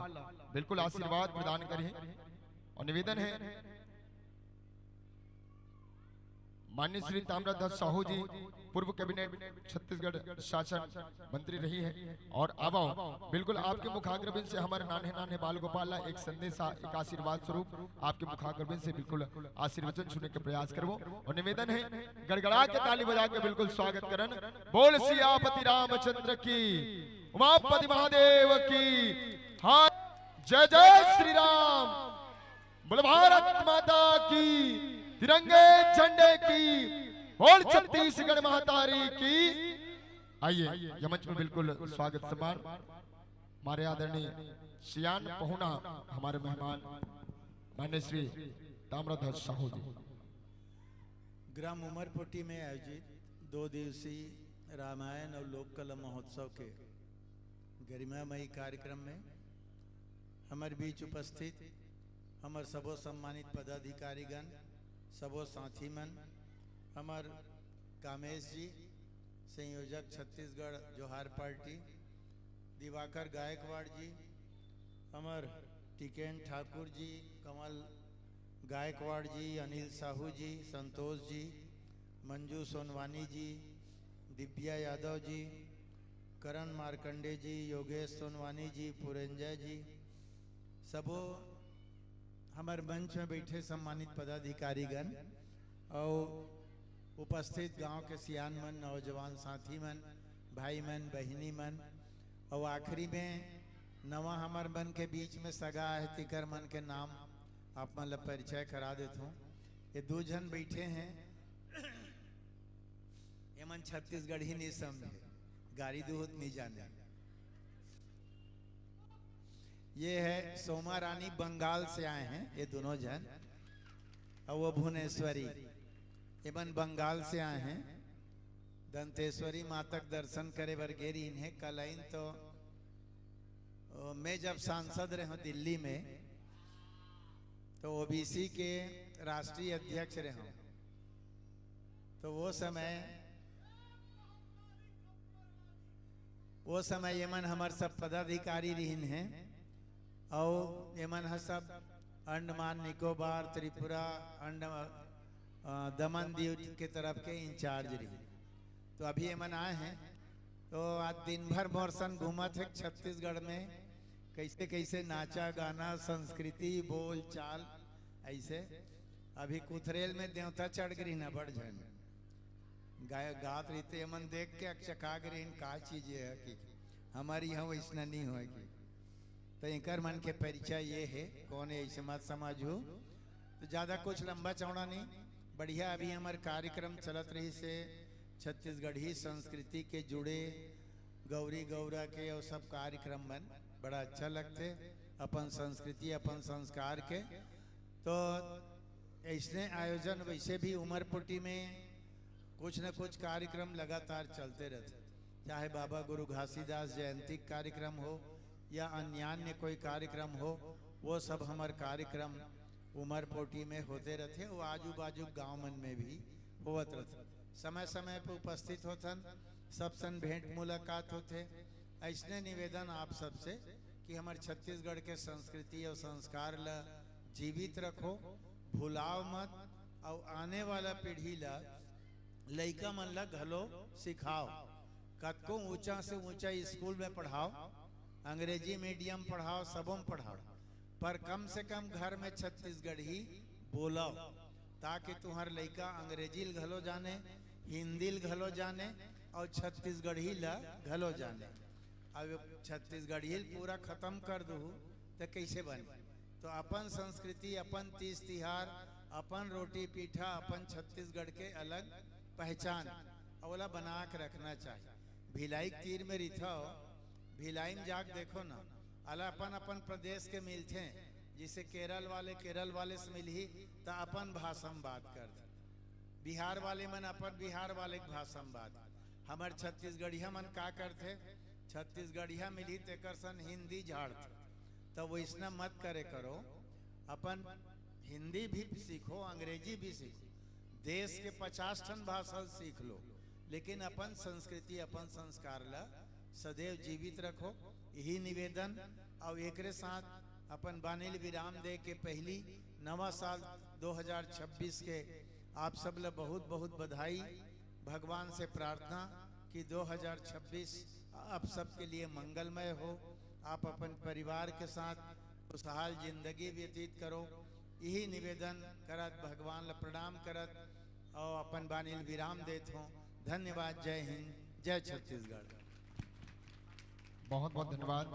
बिल्कुल आशीर्वाद प्रदान करें, और निवेदन है माननीय श्री ताम्रध्वज साहू जी, पूर्व कैबिनेट, छत्तीसगढ़ शासन मंत्री रही है, और अब आओ, बिल्कुल आपके मुखाग्रबिंद से हमारे नान्हे नान्हे बाल गोपाल ला एक संदेशा, एक आशीर्वाद स्वरूप आपके मुखाग्रबिंद से बिल्कुल आशीर्वचन सुनने का प्रयास करबो, और निवेदन है गड़गड़ा के ताली बजा के बिल्कुल स्वागत करन। बोल सियापति रामचंद्र की, उमापति महादेव की, हाँ, जय जय श्री राम। बोल भारत माता की, तिरंगे झंडे की, बोल छत्तीसगढ़ महतारी की। आइए, यह मंच में बिल्कुल स्वागत सम्मान हमारे आदरणीय सियान पहुना, हमारे मेहमान मान्य श्री ताम्रध्वज साहू जी। ग्राम उमरपोटी में आयोजित दो दिवसीय रामायण और लोक कला महोत्सव के गरिमामयी कार्यक्रम में हमर बीच उपस्थित हमर सबो सम्मानित पदाधिकारीगण, सबो साथी मन, हमर कामेश जी, संयोजक छत्तीसगढ़ जोहार पार्टी, दिवाकर गायकवाड़ जी, हमर टिकेन ठाकुर जी, कमल गायकवाड़ जी, अनिल साहू जी, संतोष जी, मंजू सोनवानी जी, दिव्या यादव जी, करण मार्कंडे जी, योगेश सोनवानी जी, पुरंजय जी, सबो हमर मंच में बैठे सम्मानित पदाधिकारीगण और उपस्थित गांव के सियान मन, नौजवान साथी मन, भाई मन, बहिनी मन, और आखिरी में नवा हमर मन के बीच में सगा है, तिकर मन के नाम आप मन ला परिचय करा देथों। ये दू झन बैठे हैं, एमन छत्तीसगढ़ी नहीं समझे, गारी दूहूत नहीं जाने। ये है सोमा रानी, बंगाल से आए हैं ये दोनों जन, और वो भुवनेश्वरी, एमन बंगाल से आए हैं। दंतेश्वरी माता के दर्शन करे बर गे रहिन हे कल आइन तो, ओ, मैं जब सांसद रहे हूँ दिल्ली में, तो ओबीसी के राष्ट्रीय अध्यक्ष रहे हूँ, तो वो समय, वो समय एमन हमर सब पदाधिकारी रहिन हैं, और एमन ह सब अंडमान निकोबार, त्रिपुरा, अंडमान, अ, दमन दीव के तरफ के इंचार्ज रही। तो अभी एमन आए हैं, तो आज दिन भर मोर संग घूमत है छत्तीसगढ़ में, कैसे कैसे नाचा गाना, संस्कृति, बोल चाल, ऐसे। अभी कुथरेल में देवता चढ़ गई ना बड़ झन गाय गात रहिथे, एमन देख के अकचका गे रहिन, का चीज ये है कि हमर इहाँ वैसना नहीं होय कि। तो एकर मन के परिचय ये है, कौन है ऐसे मत समझू। तो ज्यादा कुछ लंबा चौड़ा नहीं, बढ़िया अभी हमर कार्यक्रम चलत रहिसे छत्तीसगढ़ी संस्कृति के जुड़े गौरी गौरा के और सब कार्यक्रम मन बड़ा अच्छा लगथे, अपन संस्कृति अपन संस्कार के। तो ऐसने आयोजन वैसे भी उमरपोटी में कुछ न कुछ कार्यक्रम लगातार चलते रहते, चाहे बाबा गुरु घासीदास जयंती कार्यक्रम हो या अन्यान्य कोई कार्यक्रम हो, वो सब हमर कार्यक्रम उमरपोटी में होते रहते, वो आजू बाजू गांव मन में भी होवत रहते। समय समय पे उपस्थित होथन, सब सन भेंट मुलाकात होथे। ऐसने निवेदन आप सबसे कि हमर छत्तीसगढ़ के संस्कृति और संस्कार ल जीवित रखो, भुलाव मत, और आने वाला पीढ़ी ल लइका मन ल घलो सिखाओ। कतको ऊंचा से ऊंचा स्कूल में पढ़ाओ, अंग्रेजी मीडियम पढ़ाओ, सबो में पढ़ाओ, पर कम से कम घर में छत्तीसगढ़ी बोलो, ताकि तुम्हार लइका अंग्रेजी ल घलो जाने, हिंदी ल घलो जाने, अउ छत्तीसगढ़ी ला घलो जाने। अब छत्तीसगढ़ी ल पूरा खतम कर दूहू त कइसे बने? तो अपन संस्कृति, अपन तीज तिहार, अपन रोटी पीठा, अपन छत्तीसगढ़ के अलग पहचान, अउ ओला बना के रखना चाहिए। भिलाई के तीर में रिथव, भिलाई में जाके देखो ना, अला अपन अपन प्रदेश के मिलथे। जइसे केरल वाले केरल वाले से मिलही त अपन भाषा में बात करथे, बिहार वाले मन अपन बिहार वाले के भाषा में बात। हमर छत्तीसगढ़िया मन का करथे, छत्तीसगढ़िया मिलही तेकर सन हिंदी झाड़थे। त वइसना मत करे करो, अपन हिंदी भी सीखो, अंग्रेजी भी सीखो, देश के पचास ठन भाषा सीख लो, लेकिन अपन संस्कृति, अपन संस्कार ला सदैव जीवित रखो। यही निवेदन। अउ एकरे साथ अपन बानी ल विराम दे के पहिली नवा साल दो हज़ार छब्बीस के आप सब ला बहुत बहुत बधाई। भगवान से प्रार्थना कि दो हज़ार छब्बीस आप सबके लिए मंगलमय हो, आप अपन परिवार के साथ खुशहाल जिंदगी व्यतीत करो। यही निवेदन करत, भगवान ला प्रणाम करत अउ अपन बानी ल विराम देत हों। धन्यवाद। जय हिंद, जय छत्तीसगढ़। बहुत बहुत धन्यवाद।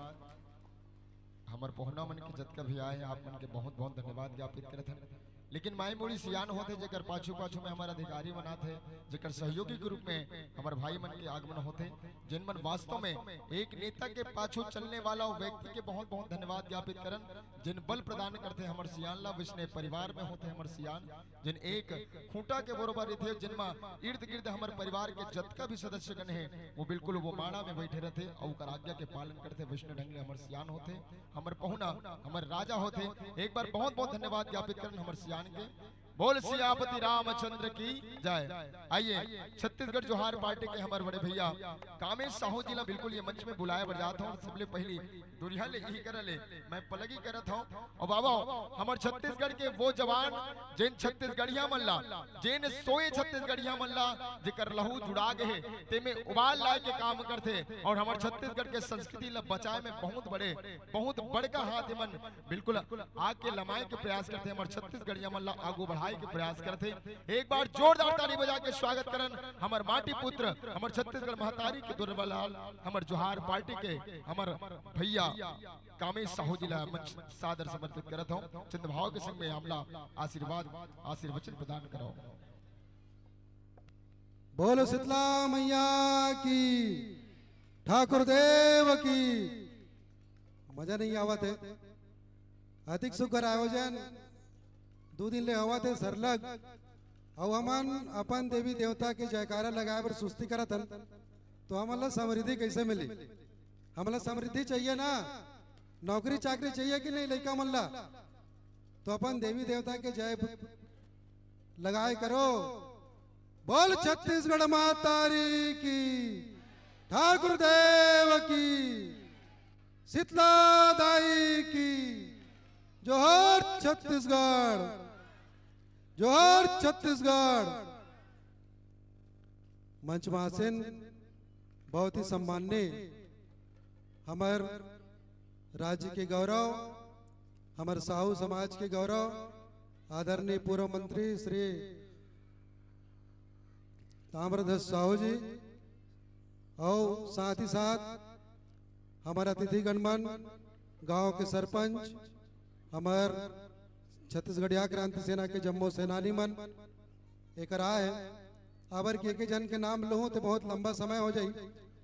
हमर पहुना मन के जतका भी आए हैं, आप मन के बहुत बहुत धन्यवाद ज्ञापित करत हन। लेकिन माई मुड़ी सियान होथे, जेकर पाछू पाछू में हमर अधिकारी मन आथे, जेकर सहयोगी के रूप में हमर भाई मन के आगमन होथे, जिन मन वास्तव में एक नेता के पाछू चलने वाला वो व्यक्ति के बहुत बहुत धन्यवाद ज्ञापित करन, जिन बल प्रदान करथे हमर सियान ला। वइसने परिवार में होथे हमर सियान, जिन एक खूंटा के बरोबर रहिथे, जिन म इर्द गिर्द हमर परिवार के जतका भी सदस्यगण हे, वो बिल्कुल वो माड़ा में बइठे रहिथे अउ ओकर आज्ञा के पालन करथे। वइसने ढंग ले हमर सियान होथे, हमर पहुना, हमर राजा होथे। एक बार बहुत बहुत धन्यवाद ज्ञापित करन हमर सियान के। बोल सियापति रामचंद्र की जय। आइए, छत्तीसगढ़ जोहार पार्टी के हमर बड़े भैया कामेश साहू जी ला बिल्कुल ये मंच में बुलाए बर जात हों। सबले पहिली दुरिहा ले इही करा ले मैं पलगी करत हों। अउ बाबा, हमर छत्तीसगढ़ के वो जवान, जेन छत्तीसगढ़िया मन ला, जेन सोए छत्तीसगढ़िया मन ला, जेकर लहू जुड़ा गे हे, तेमे उबाल लाए के काम करथे अउ हमर छत्तीसगढ़ के संस्कृति ला बचाए में बहुत बड़े, बहुत बड़का हाथ एमन बिल्कुल आके लमाए के प्रयास करथे, हमर छत्तीसगढ़िया मन ला आगू बढ़ाए के प्रयास करथे। एक बार जोरदार ताली बजा के स्वागत करन हमर माटी पुत्र, हमर छत्तीसगढ़ महतारी के दुर्बलाल, हमर जोहार पार्टी के हमर भैया कामेश साहू जी ला मंच सादर समर्पित करत हों। चंद भाव के संग में हमला आशीर्वाद, आशीर्वचन प्रदान करो। बोलो शीतला मैया की, ठाकुर देव की। मजा नहीं आवत हे। अतिक सुघर आयोजन दू दिन ले होवत हे सरलग। अउ हमन अपन देवी देवता के जयकारा लगाए बर सुस्ती करत हन, तो हमन ला समृद्धि कइसे मिली? हमन ला समृद्धि चाहिए ना, नौकरी चाकरी चाहिए कि नहीं लइका मन ला? तो अपन देवी देवता के जय लगाए करो। बोल छत्तीसगढ़ महतारी की, ठाकुर देव की, शीतला दाई की। जोहार छत्तीसगढ़, जोहार छत्तीसगढ़। मंच में आसीन बहुत ही सम्माननीय हमर राज्य के गौरव, हमर साहू समाज के गौरव, आदरणीय पूर्व मंत्री श्री ताम्रध्वज साहू जी, अउ साथ ही साथ हमर अतिथिगण मन, गांव के सरपंच, हमर छत्तीसगढ़िया क्रांति सेना के जम्मो सेनानी मन एकर आए। अबर के एक झन के नाम लूहूं तो बहुत लंबा समय हो जाई,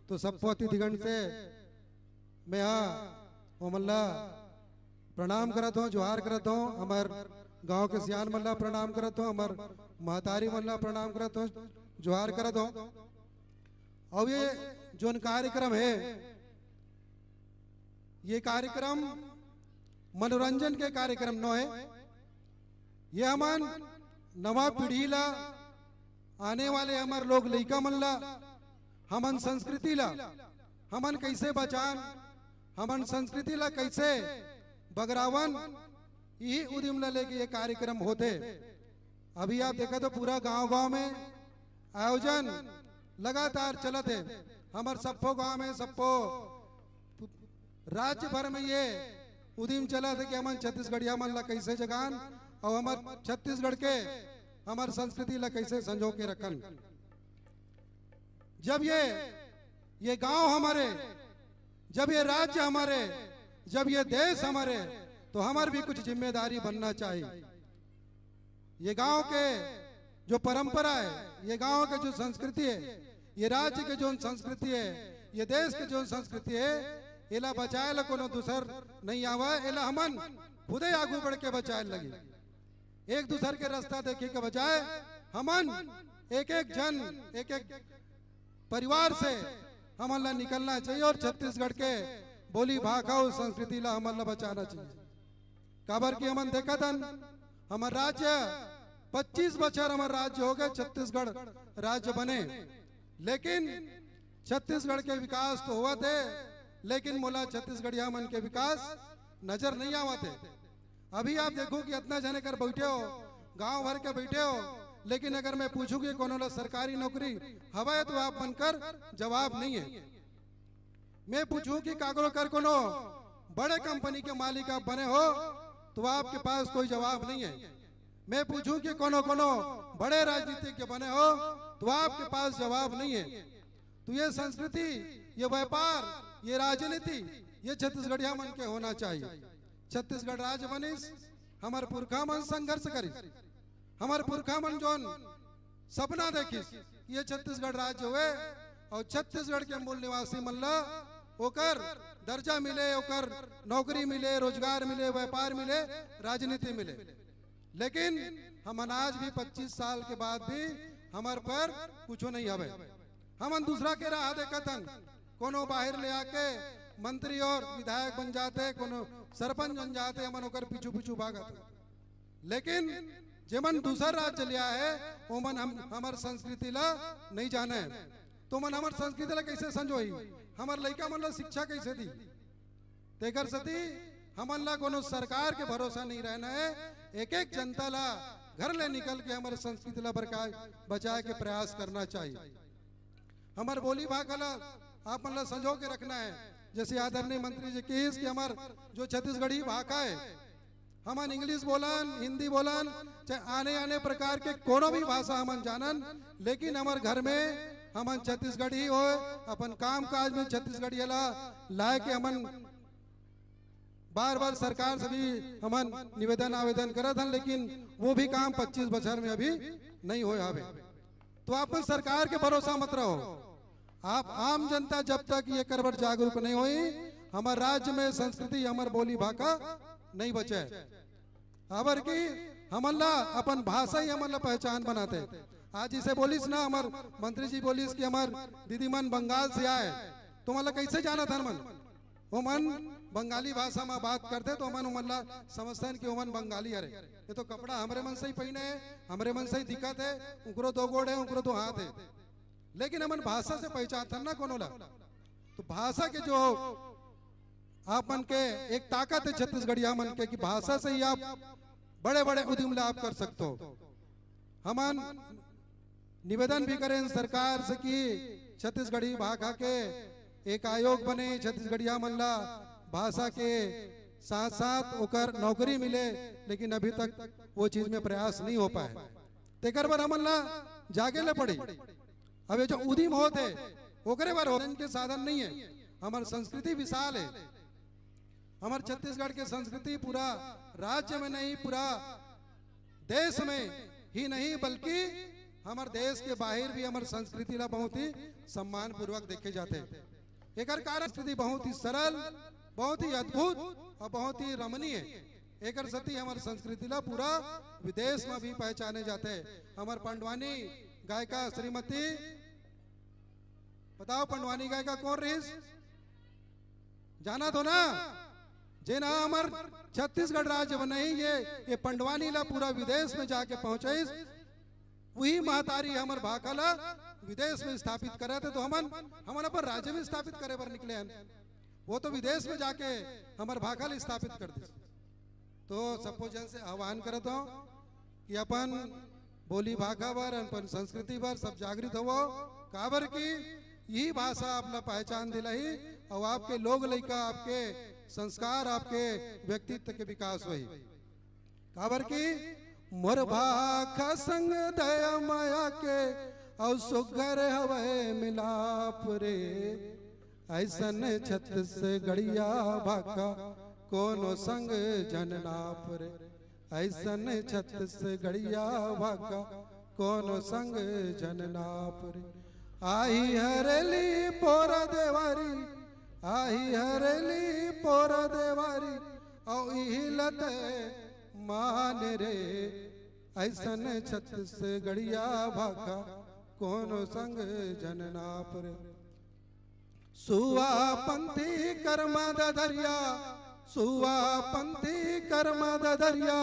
तो सबको अतिथिगण से मैं हा ओमन ला प्रणाम करत हों, जोहार करत हों। हमर गांव के सियान मन ला प्रणाम करत हों, हमर महतारी मन ला प्रणाम करत हों, जोहार करत हों। अउ ये जोन कार्यक्रम हे, ये कार्यक्रम मनोरंजन के कार्यक्रम नोहे। ये हमन नवा पीढ़ी ला, आने वाले हमर लोग लइका मन ला, हमन संस्कृति ला, हमन कइसे बचान, हमन संस्कृति ला कइसे बगरावन, इही उदिम ला लेके ये कार्यक्रम होथे। अभी आप देखत हो पूरा गांव-गांव में आयोजन लगातार चलत हे। हमर सब्बो गांव में, सब्बो राज्य भर में ये उदिम चलत हे कि हमन छत्तीसगढ़िया मन ला कइसे जगान अउ हमर छत्तीसगढ़ के, हमर संस्कृति ला कइसे संजो के रखन। जब ये ये गांव हमारे, जब ये राज्य हमारे, जब ये देश हमारे, तो हमार भी कुछ जिम्मेदारी बनना चाहिए। ये गांव के जो परंपरा है, ये गांव के जो संस्कृति है, ये राज्य के जो संस्कृति है, ये देश के जो संस्कृति है, एला बचाए ला कोनो दूसर नहीं आवा, एला हमन खुदे आगू बढ़ के बचाए लगी। एक दूसर के रास्ता देखे के बजाय हमन एक एक जन, एक एक परिवार से हमन ला निकलना चाहिए और छत्तीसगढ़ के बोली भाखा अउ संस्कृति ला हमन ला बचाना चाहिए। काबर कि हमन देखत हन, हमर राज्य पच्चीस बछर हमर राज्य हो गए, छत्तीसगढ़ राज्य बने, लेकिन छत्तीसगढ़ के विकास तो होवत हे, लेकिन मोला छत्तीसगढ़िया मन के विकास नजर नहीं आवत हे। अभी आप देखो कि इतना जने कर बैठे हो, गांव भर के बैठे हो, लेकिन अगर मैं पूछूं कि कोनो ला सरकारी नौकरी हवय तो आप मन कर जवाब नहीं है। मैं पूछूं कि काकरो कर कोनो बड़े कंपनी के मालिक आप बने हो तो आपके पास कोई जवाब नहीं है। मैं पूछूं कि कोनो कोनो बड़े राजनीतिज्ञ बने हो तो आपके पास जवाब नहीं है। तो ये संस्कृति, ये व्यापार, ये राजनीति, ये छत्तीसगढ़िया मन के होना चाहिए। छत्तीसगढ़ राज्य बनिस, हमर पुरखा मन संघर्ष करिस, हमर पुरखा मन जोन सपना देखिस कि ये छत्तीसगढ़ राज्य होवे और छत्तीसगढ़ के मूल निवासी मन ला ओकर दर्जा मिले, ओकर नौकरी मिले, रोजगार मिले, व्यापार मिले, राजनीति मिले। लेकिन हमन आज भी पच्चीस साल के बाद भी हमर पर कुछो नहीं हवे। हमन दूसरा के राह देखत हन, कोनो बाहर ले आके मंत्री और विधायक बन जाते, कोनो सरपंच बन जाते, हमन ओकर पीछू पीछू भागत हन। लेकिन जेमन दूसर राज्य ले आए हे, ओमन हम, हमर संस्कृति ला नहीं जाने हे। तो ओमन हमर संस्कृति ला कैसे संजोही, हमर लइका मन ला शिक्षा कैसे दी? तेकर सेती हमन ला कोनो सरकार के भरोसा नहीं रहना हे। एक एक जनता ला घर ले निकल के हमर संस्कृति ला बरकाए, बचाए के प्रयास करना चाहिए। हमर बोली भाखा ला आप मन ला संजो के रखना हे। जैसे आदरणीय मंत्री जी कहिस कि हमर जो छत्तीसगढ़ी भाखा हे, हमन इंग्लिश बोलन, हिंदी बोलन, चाहे आने आने प्रकार के कोनो भी भाषा हमन जानन, लेकिन हमर घर में हमन छत्तीसगढ़ी होए, अपन काम काज में छत्तीसगढ़िया ला लाए के हमन बार बार सरकार से भी हमन निवेदन आवेदन करत हन, लेकिन वो भी काम पच्चीस बछर में अभी नहीं होए हवे। तो आप मन सरकार के भरोसा मत रहो। आप आम जनता जब तक ये कर बर जागरूक नहीं होई, हमर राज्य में संस्कृति, हमर बोली भाखा नहीं बचे। काबर कि हमन ला अपन भाषा ही हमन ला पहचान बनाते। आज इसे बोलिस ना, हमर मंत्री जी बोलिस कि हमर दीदी मन बंगाल से आए, तो हमन ला कैसे जानत हन मन? ओमन बंगाली भाषा में बात करते तो हमन ओमन ला समझथन कि ओमन बंगाली हरे। ये तो कपड़ा हमरे मन से ही पहिने हे, हमरे मन से ही दिखत हे, उकरो दो गोड़ हे, उकरो दो हाथ हे, लेकिन हमन भाषा से पहचानथन ना कोनो ला। तो भाषा के जो आप मन के एक ताकत हे छत्तीसगढ़िया मन के कि भाषा से ही आप बड़े बड़े उद्यम ला आप कर सकते हो। हमन निवेदन भी करेन सरकार से कि छत्तीसगढ़ी भाखा के एक आयोग बने, छत्तीसगढ़िया मन ला भाषा के साथ साथ ओकर नौकरी मिले, लेकिन अभी तक वो चीज में प्रयास नहीं हो पाए। तेकर बर हमन ला जागे ले पड़ी। अब ये जो उदिम होत हे, ओकरे बर होत हे, इनके साधन नहीं है। हमर संस्कृति विशाल है, हमर छत्तीसगढ़ के संस्कृति पूरा राज्य में नहीं, पूरा देश में ही नहीं, बल्कि हमर देश के बाहर भी हमर संस्कृति ला बहुत ही सम्मान पूर्वक देखे जाते। एकर कारण संस्कृति बहुत ही सरल, बहुत ही अद्भुत और बहुत ही रमणीय है। एकर सेती हमर संस्कृति ला पूरा विदेश में भी पहचाने जाते। हमर पंडवानी गायिका श्रीमती, बताओ पंडवानी गायिका कौन रहिस? जानत हो ना? जेन हा हमर छत्तीसगढ़ राज्य बनाई, ये ये पंडवानी ला पूरा विदेश में जाके पहुंचाइस। वही महतारी हमर भाखा ला विदेश में स्थापित करे थे, तो हमन हमन अपन राज्य में स्थापित करे बर निकले हन। वो तो विदेश में जाके हमर भाखा ला स्थापित कर दिस। तो सबो जन से आह्वान करत हूँ कि अपन बोली भाखा बर, अपन संस्कृति बर सब जागृत होवो, काबर कि यही भाषा आप ला पहचान दिलाही और आपके लोग लइका, आपके संस्कार, आपके व्यक्तित्व के विकास होही। काबर कि मोर भाखा संग दया माया के अउ सुग्घर हवय मिलाप रे, अइसन छत्तीसगढ़िया भाखा कोनो संग झन नाप रे। अइसन छत्तीसगढ़िया भाखा कोनो संग झन नाप रे। आही हरेली पोरा देवारी, आही हरेली पोरा देवारी, अउ इही ल तैं मान रे। अइसन छत्तीसगढ़िया भाखा कोनो संग झन नाप रे। सुआ पंथी कर्मा ददरिया, सुआ पंथी कर्मा ददरिया,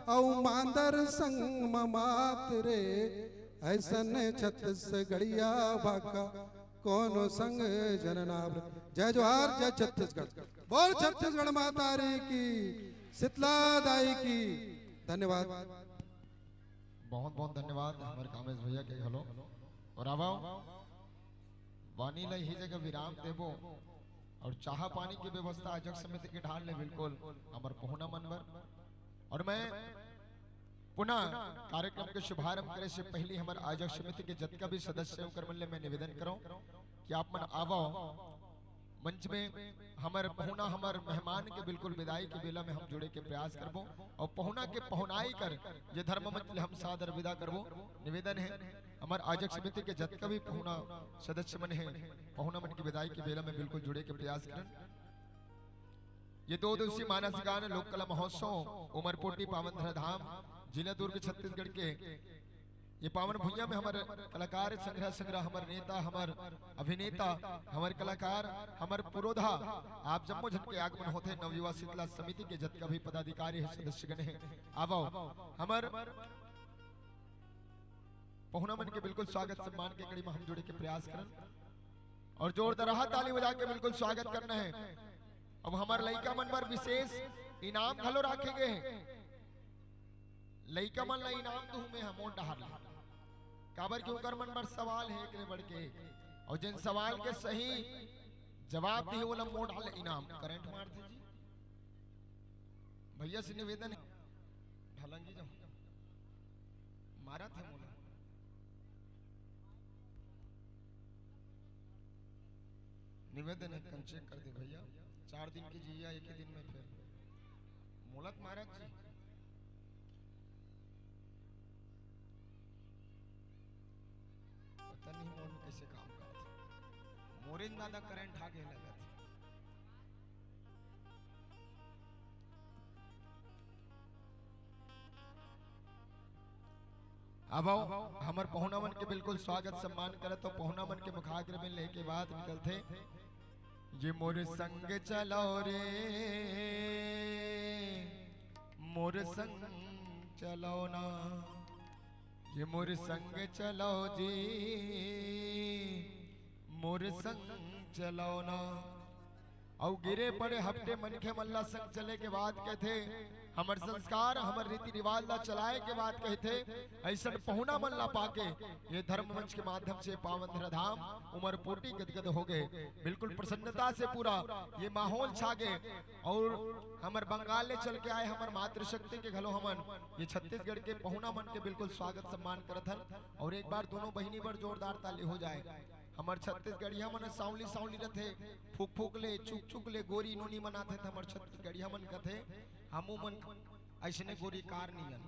अउ मांदर संग म मात रे। अइसन छत्तीसगढ़िया भाखा कोनो संग झन नाप रे। जय जोहार, जय छत्तीसगढ़। बोल छत्तीसगढ़ माता रे की, शीतला दाई की। धन्यवाद। बहुत बहुत धन्यवाद हमर कामेश भैया के घलो। अउ आवव, वाणी ला इही जगह विराम देबो अउ चाहा पानी के व्यवस्था आयोजक समिति के डाहर ले बिल्कुल हमर पहुना मन बर। अउ मैं पुनः कार्यक्रम के शुभारंभ करे से पहिली हमर आयोजक समिति के जतका भी सदस्य हे, ओकर मन ले मैं निवेदन करंव कि आप मन आवव, मंच में हमर पहुना, हमर मेहमान के बिल्कुल विदाई के बेला में हम जुड़े के प्रयास करबो अउ पहुना के पहुनाई कर ये धर्म मंच ले हम सादर विदा करबो। निवेदन हे हमर आयोजक समिति के जतका भी पहुना सदस्य मन हे, पहुना मन के विदाई के बेला में बिल्कुल जुड़े के प्रयास करन। ये दो दिवसीय मानस गान लोक कला महोत्सव उमरपोटी पावन धरा धाम, जिला दुर्ग, छत्तीसगढ़ के ये पावन भुइयां में हमर कलाकार संग्रह, संग्रह हमर नेता, हमर अभिनेता, हमर कलाकार, हमर पुरोधा, आप जम्मो झन के आगमन होथे। नवयुवा शीतला समिति के जतका भी पदाधिकारी हे, सदस्यगण हे, आवव, हमर पहुना मन के बिल्कुल स्वागत सम्मान के कड़ी में हम जुड़े के प्रयास करन अउ जोरदार ताली बजा के बिल्कुल स्वागत करना हे। अब हमर लइका मन बर विशेष इनाम घलो राखे गे हे। लइका मन ला इनाम दूहूं मैं ह मोर डहार ले, काबर कि ओकर मन बर सवाल हे एक ले बढ़ के एक, अउ जेन सवाल के सही जवाब दिही ओला मोर डहार ले इनाम। करंट मारथे जी। भैया से निवेदन हे, ढलंगी जाहूं, मारत हे मोला। निवेदन हे, कन चेक कर दे भैया, चार दिन के जिया एक ही दिन में फेर। मोला त मारत जी, पता नहीं मोर में कैसे काम करत हे। मोरे दादा करंट आ गे लगत हे। आवव, हमर पहुना मन के बिल्कुल स्वागत सम्मान करत हो। पहुना मन के मुखाग्र में लेके बात निकलथे, ये मोर संग चलो रे, मोर संग चलो ना, ये मोर संग चलो जी, मोर संग चलो ना। अउ गिरे पड़े हपटे मनखे मन ला संग चले के बात कहिथे, हमर संस्कार, हमर रीति रिवाज ला चलाए के बात कहिथे। अइसन पहुना मन ला पाके ये धर्म मंच के माध्यम से पावन धरा धाम उमरपोटी गदगद हो गे। बिल्कुल प्रसन्नता से पूरा ये माहौल छा गे। अउ हमर बंगाल ले चल के आए हमर मातृशक्ति के घलो हमन ये छत्तीसगढ़ के पहुना मन के बिल्कुल स्वागत सम्मान करत हन। अउ एक बार दोनों बहिनी बर जोरदार ताली हो जाए। हमर छत्तीसगढ़िया मन सांवली सांवली रथे, फूक फूक ले, चुक चुक ले गोरी नोनी मनाथे, त हमर छत्तीसगढ़िया मन कथे, हमू मन अइसने गोरी कार नियन।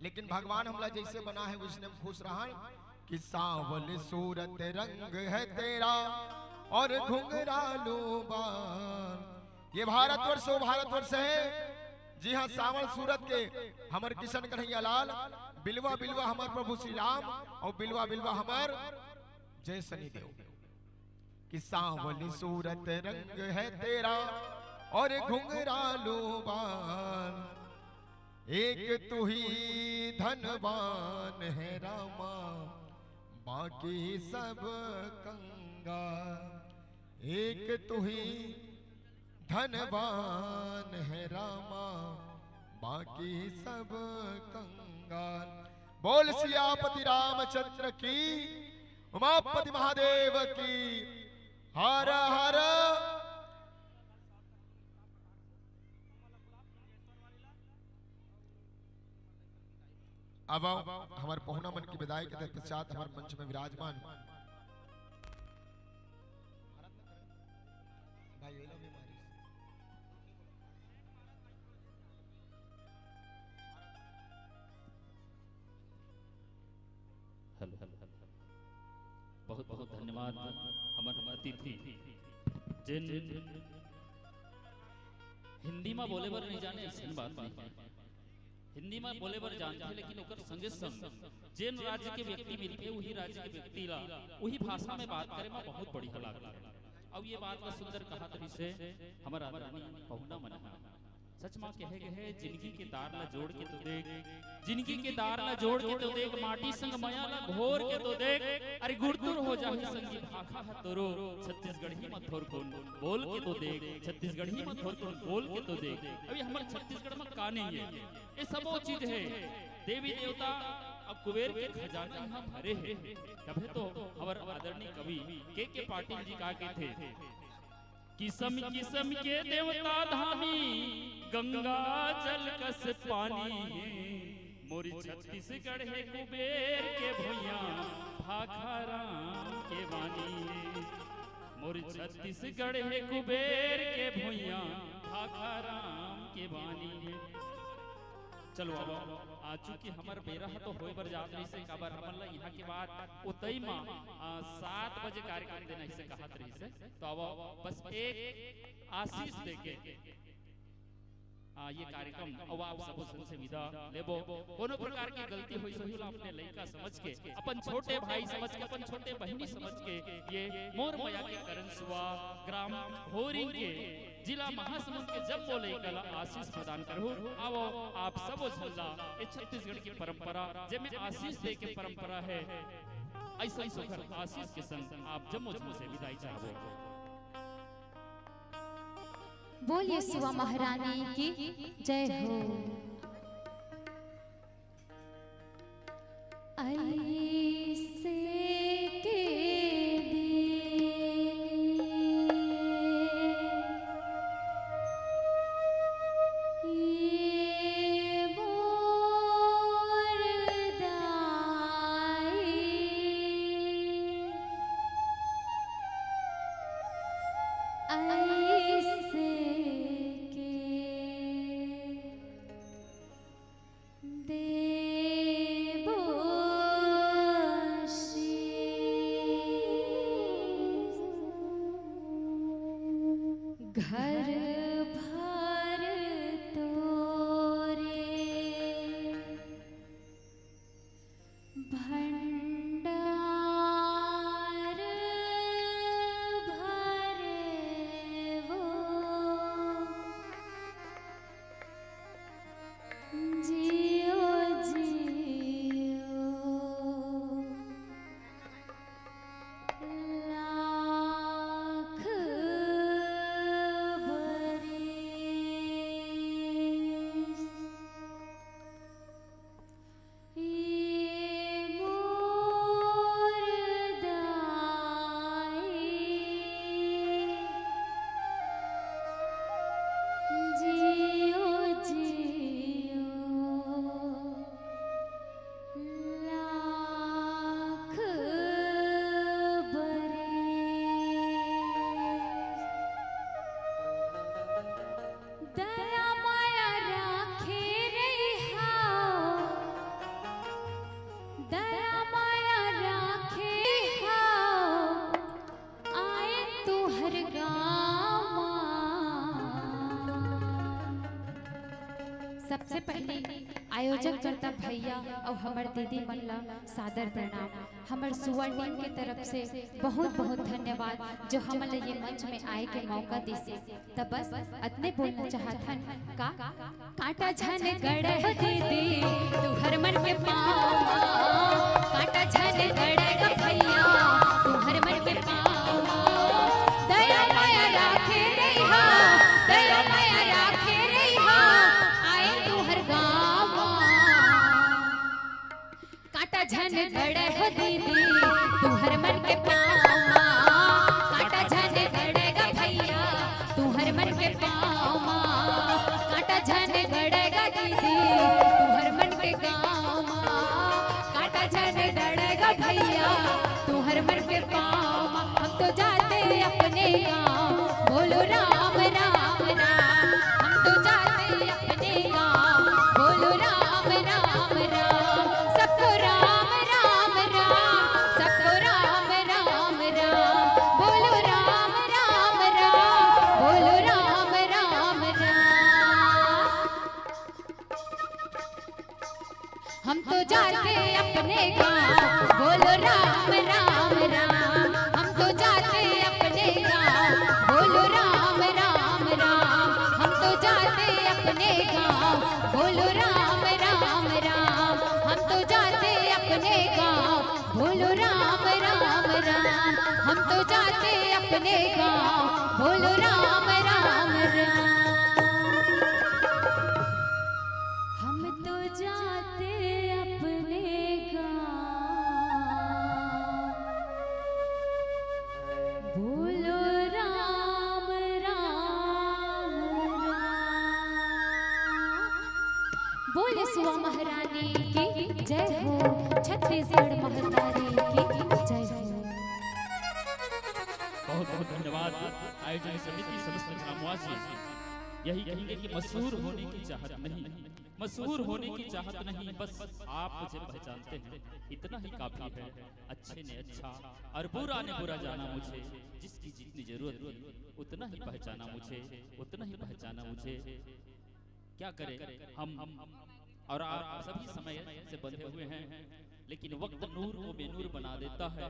लेकिन भगवान हमला जइसे बना हे, वइसने हम खुश रहन कि सांवल सूरत रंग है तेरा और घुंघरालू बाल। ये भारतवर्ष, वो भारतवर्ष हे, जिहां सांवल सूरत के हमर किशन कन्हैया लाल, बिलवा बिलवा हमर प्रभु श्री राम, अउ बिलवा बिलवा हमर जय शनि देव। कि सांवली सूरत रंग है तेरा और घुंघरालू बाल, एक तू ही धनवान है रामा, बाकी सब कंगाल। एक तू ही धनवान है रामा, बाकी सब कंगाल। बोल सियापति रामचंद्र की, उमापति महादेव की। हर हर। अब हमर पहुना मन के विदाई के तत्पश्चात हमर मंच में विराजमान भाई, ये लो भी मारिस। Hello, hello, hello. बहुत बहुत धन्यवाद हमर अतिथि, जेन हिंदी में बोले बर नहीं जाने, ऐसन बात नहीं है। हिंदी में बोले बर जानथे, लेकिन ओकर संगे संग जेन राज्य के व्यक्ति मिलथे, वही राज्य के व्यक्ति ला वही भाषा में बात करे में बहुत बढ़िया लागथे। अब ये बात ला सुंदर कहत रहिसे हमर आदरणीय पहुना मन ह। सच मा कहे गए हे, जिनगी के तार ला जोड़ के तो देख, जिनगी के तार ला जोड़ के तो देख, माटी संग मया ला घोर के तो देख। अरे गुरतुर हो जाही संगी भाखा ह तोरो, छत्तीसगढ़ी म थोरकुन बोल के तो देख, छत्तीसगढ़ी म थोरकुन बोल के तो देख। अभी हमर छत्तीसगढ़ म का नहीं है, ये सबो चीज है। देवी देवता अब कुबेर के खजाना यहाँ भरे है, तभे तो हमर आदरणीय कवि के के पाटिल जी का कहथे, किसम किसम के देवता धामी, गंगा जल कस पानी हे। मोर छत्तीसगढ़ हे कुबेर के भुइयां, भाखा राम के बानी हे। मोर छत्तीसगढ़ हे कुबेर के भुइयां, भाखा राम के बानी हे। चलो अब, आ, चूंकि हमर बेरा ह तो होए बर जात रहिसे, काबर हमन ला यहाँ के बाद उतई म, आ, सात बजे कार्यक्रम देना हिसे कहत रहिसे, तो अब बस एक आशीष देके, आ, ये कार्यक्रम अब आप सबो झन से विदा लेबो। कोनो प्रकार की गलती होई होही ला अपने लइका समझ के, अपन छोटे भाई समझ के, अपन छोटे बहिनी समझ के, ये मोर मया के करन सुआ, ग्राम होरिंग के, जिला महासमुंद के जम्मो लइका ला आशीष प्रदान करहु। आवो आप सबो झन ला ये छत्तीसगढ़ की परंपरा, जेमे आशीष दे के परंपरा है, ऐसा ही सुखर आशीष के संग आप जम्मो झन से विदाई चाहबो। बोलिए सुआ महारानी की जय हो। ऐसे के दिन ये मोर दाई, ऐसे के देबो आशीष। घर भर तोरे भंडार भरे वो। जियो जियो लाख बरिस। ये मोर दाई, जियो जियो लाख बरिस। दया माया राखे रहिहा, दया माया राखे रहिहा, आए तुहर गाँव। सबसे पहले आयोजक करता भैया और हमर दीदी मन ला सादर प्रणाम। हमर सुआ टीम के तरफ से बहुत बहुत धन्यवाद जो हमन ला ये मंच में आए के मौका दिसे। त बस अतने बोलना चाहत हन का, कांटा झन गड़े हो दीदी तुहर मन के पाँव मा, कांटा झन गड़े ग भैया तुहर मन के पाँव मा। दया माया राखे रहिहा, दया माया राखे रहिहा, आए तुहर गाँव मा। कांटा झन गड़े हो दीदी तुहर मन के पाँव मा, कांटा झन गड़े ग भैया तुहर मन के पाँव मा, कांटा झन गड़े ग दीदी तुहर मन के गाँव मा। अपने गाँव, बोलो राम राम राम। हम तो जाते अपने गाँव, बोलो राम राम राम। हम तो जाते अपने गाँव, बोलो राम राम राम। हम तो जाते अपने गाँव, बोलो राम राम राम। हम तो जाते अपने गाँव, बोलो राम राम राम। हम तो जाते अपने गाँव, बोलो राम राम राम। बोले सुआ महारानी की जय हो, छत्तीसगढ़ महतारी की जय हो। बहुत बहुत धन्यवाद। आयोजन समिति, समस्त ग्रामवासी यही कहेंगे कि मशहूर होने की चाहत नहीं, मशहूर होने की चाहत नहीं, बस आप मुझे पहचानते हैं, इतना ही काफी है। अच्छे ने अच्छा और बुरा ने बुरा जाना मुझे, जिसकी जितनी जरूरत थी उतना ही पहचाना मुझे, उतना ही पहचाना मुझे। क्या करें हम, और आप सभी समय से बंधे हुए हैं, लेकिन वक्त नूर को बेनूर बना देता है,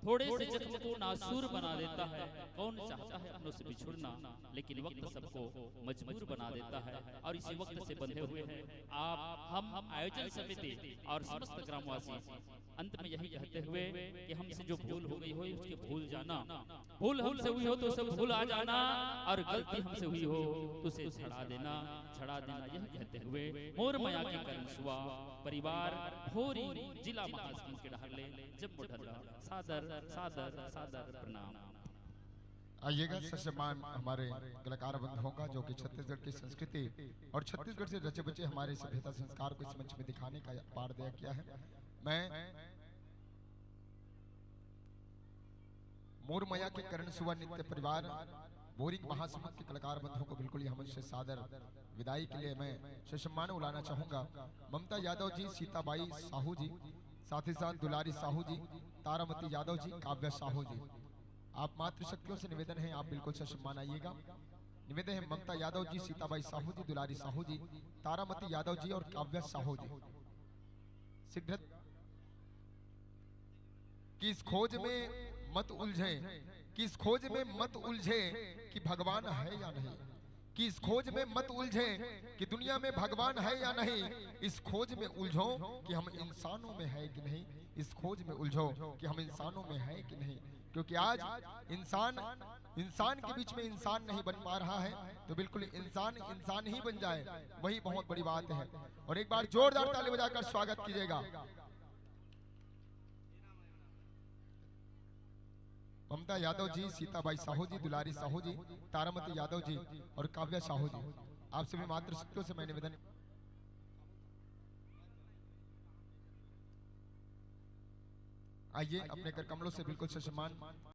थोड़े से जख्म को नासूर बना देता है। कौन चाहता है अपनों से बिछुड़ना, लेकिन वक्त सबको मजबूर बना देता है। और इसी वक्त से बंधे हुए हैं आप, हम आयोजन समिति और समस्त ग्रामवासी अंत में यही कहते हुए कि हमसे जो भूल हो गई हो, उसके भूल जाना, भूल हमसे हुई हो तो उसे भुला जाना, और गलती हमसे हुई हो तो उसे झड़ा देना, झड़ा देना। यह कहते हुए मोर मया के करण सुआ परिवार भोरी, जिला महासमुंद के डहर ले जम्मो ढल्ला सादर, सादर, सादर प्रणाम। आइएगा, ससम्मान हमारे कलाकार बंधुओं का, जो कि छत्तीसगढ़ की संस्कृति और छत्तीसगढ़ से रचे बचे हमारे सभ्यता संस्कार को इस मंच में दिखाने का पार दया किया है। मैं मोर मया के करण सुआ नृत्य परिवार भोरी महासमुंद के कलाकार बंधुओं को बिल्कुल ही हम से सादर विदाई के लिए मैं ससम्मान बुलाना चाहूंगा। ममता यादव जी, सीताबाई साहू जी, साथ ही साथ दुलारी साहू जी, तारामती यादव जी, काव्या साहू जी, आप मातृशक्तियों से निवेदन है, आप बिल्कुल ससम्मान आइएगा। निवेदन है ममता यादव जी, सीताबाई साहू जी, दुलारी साहू जी, तारामती यादव जी और काव्या साहू जी। शीघ्र कि इस खोज में मत उलझे, कि इस खोज में मत उलझे कि भगवान है या नहीं, कि इस खोज में मत उलझे कि दुनिया में भगवान है या नहीं, इस खोज में उलझो कि हम इंसानों में है कि नहीं, इस खोज में उलझो कि हम इंसानों में है कि नहीं। क्योंकि आज इंसान, इंसान के बीच में इंसान नहीं बन पा रहा है, तो बिल्कुल इंसान इंसान ही बन जाए, वही बहुत बड़ी बात है। और एक बार जोरदार ताली बजाकर स्वागत कीजिएगा। ममता यादव जी, सीताबाई साहू जी, दुलारी साहू जी, तारामती यादव जी और काव्या साहू जी, आपसे भी मातृशक्तियों से मैं निवेदन, आइए अपने कर कमलों से बिल्कुल ससम्मान।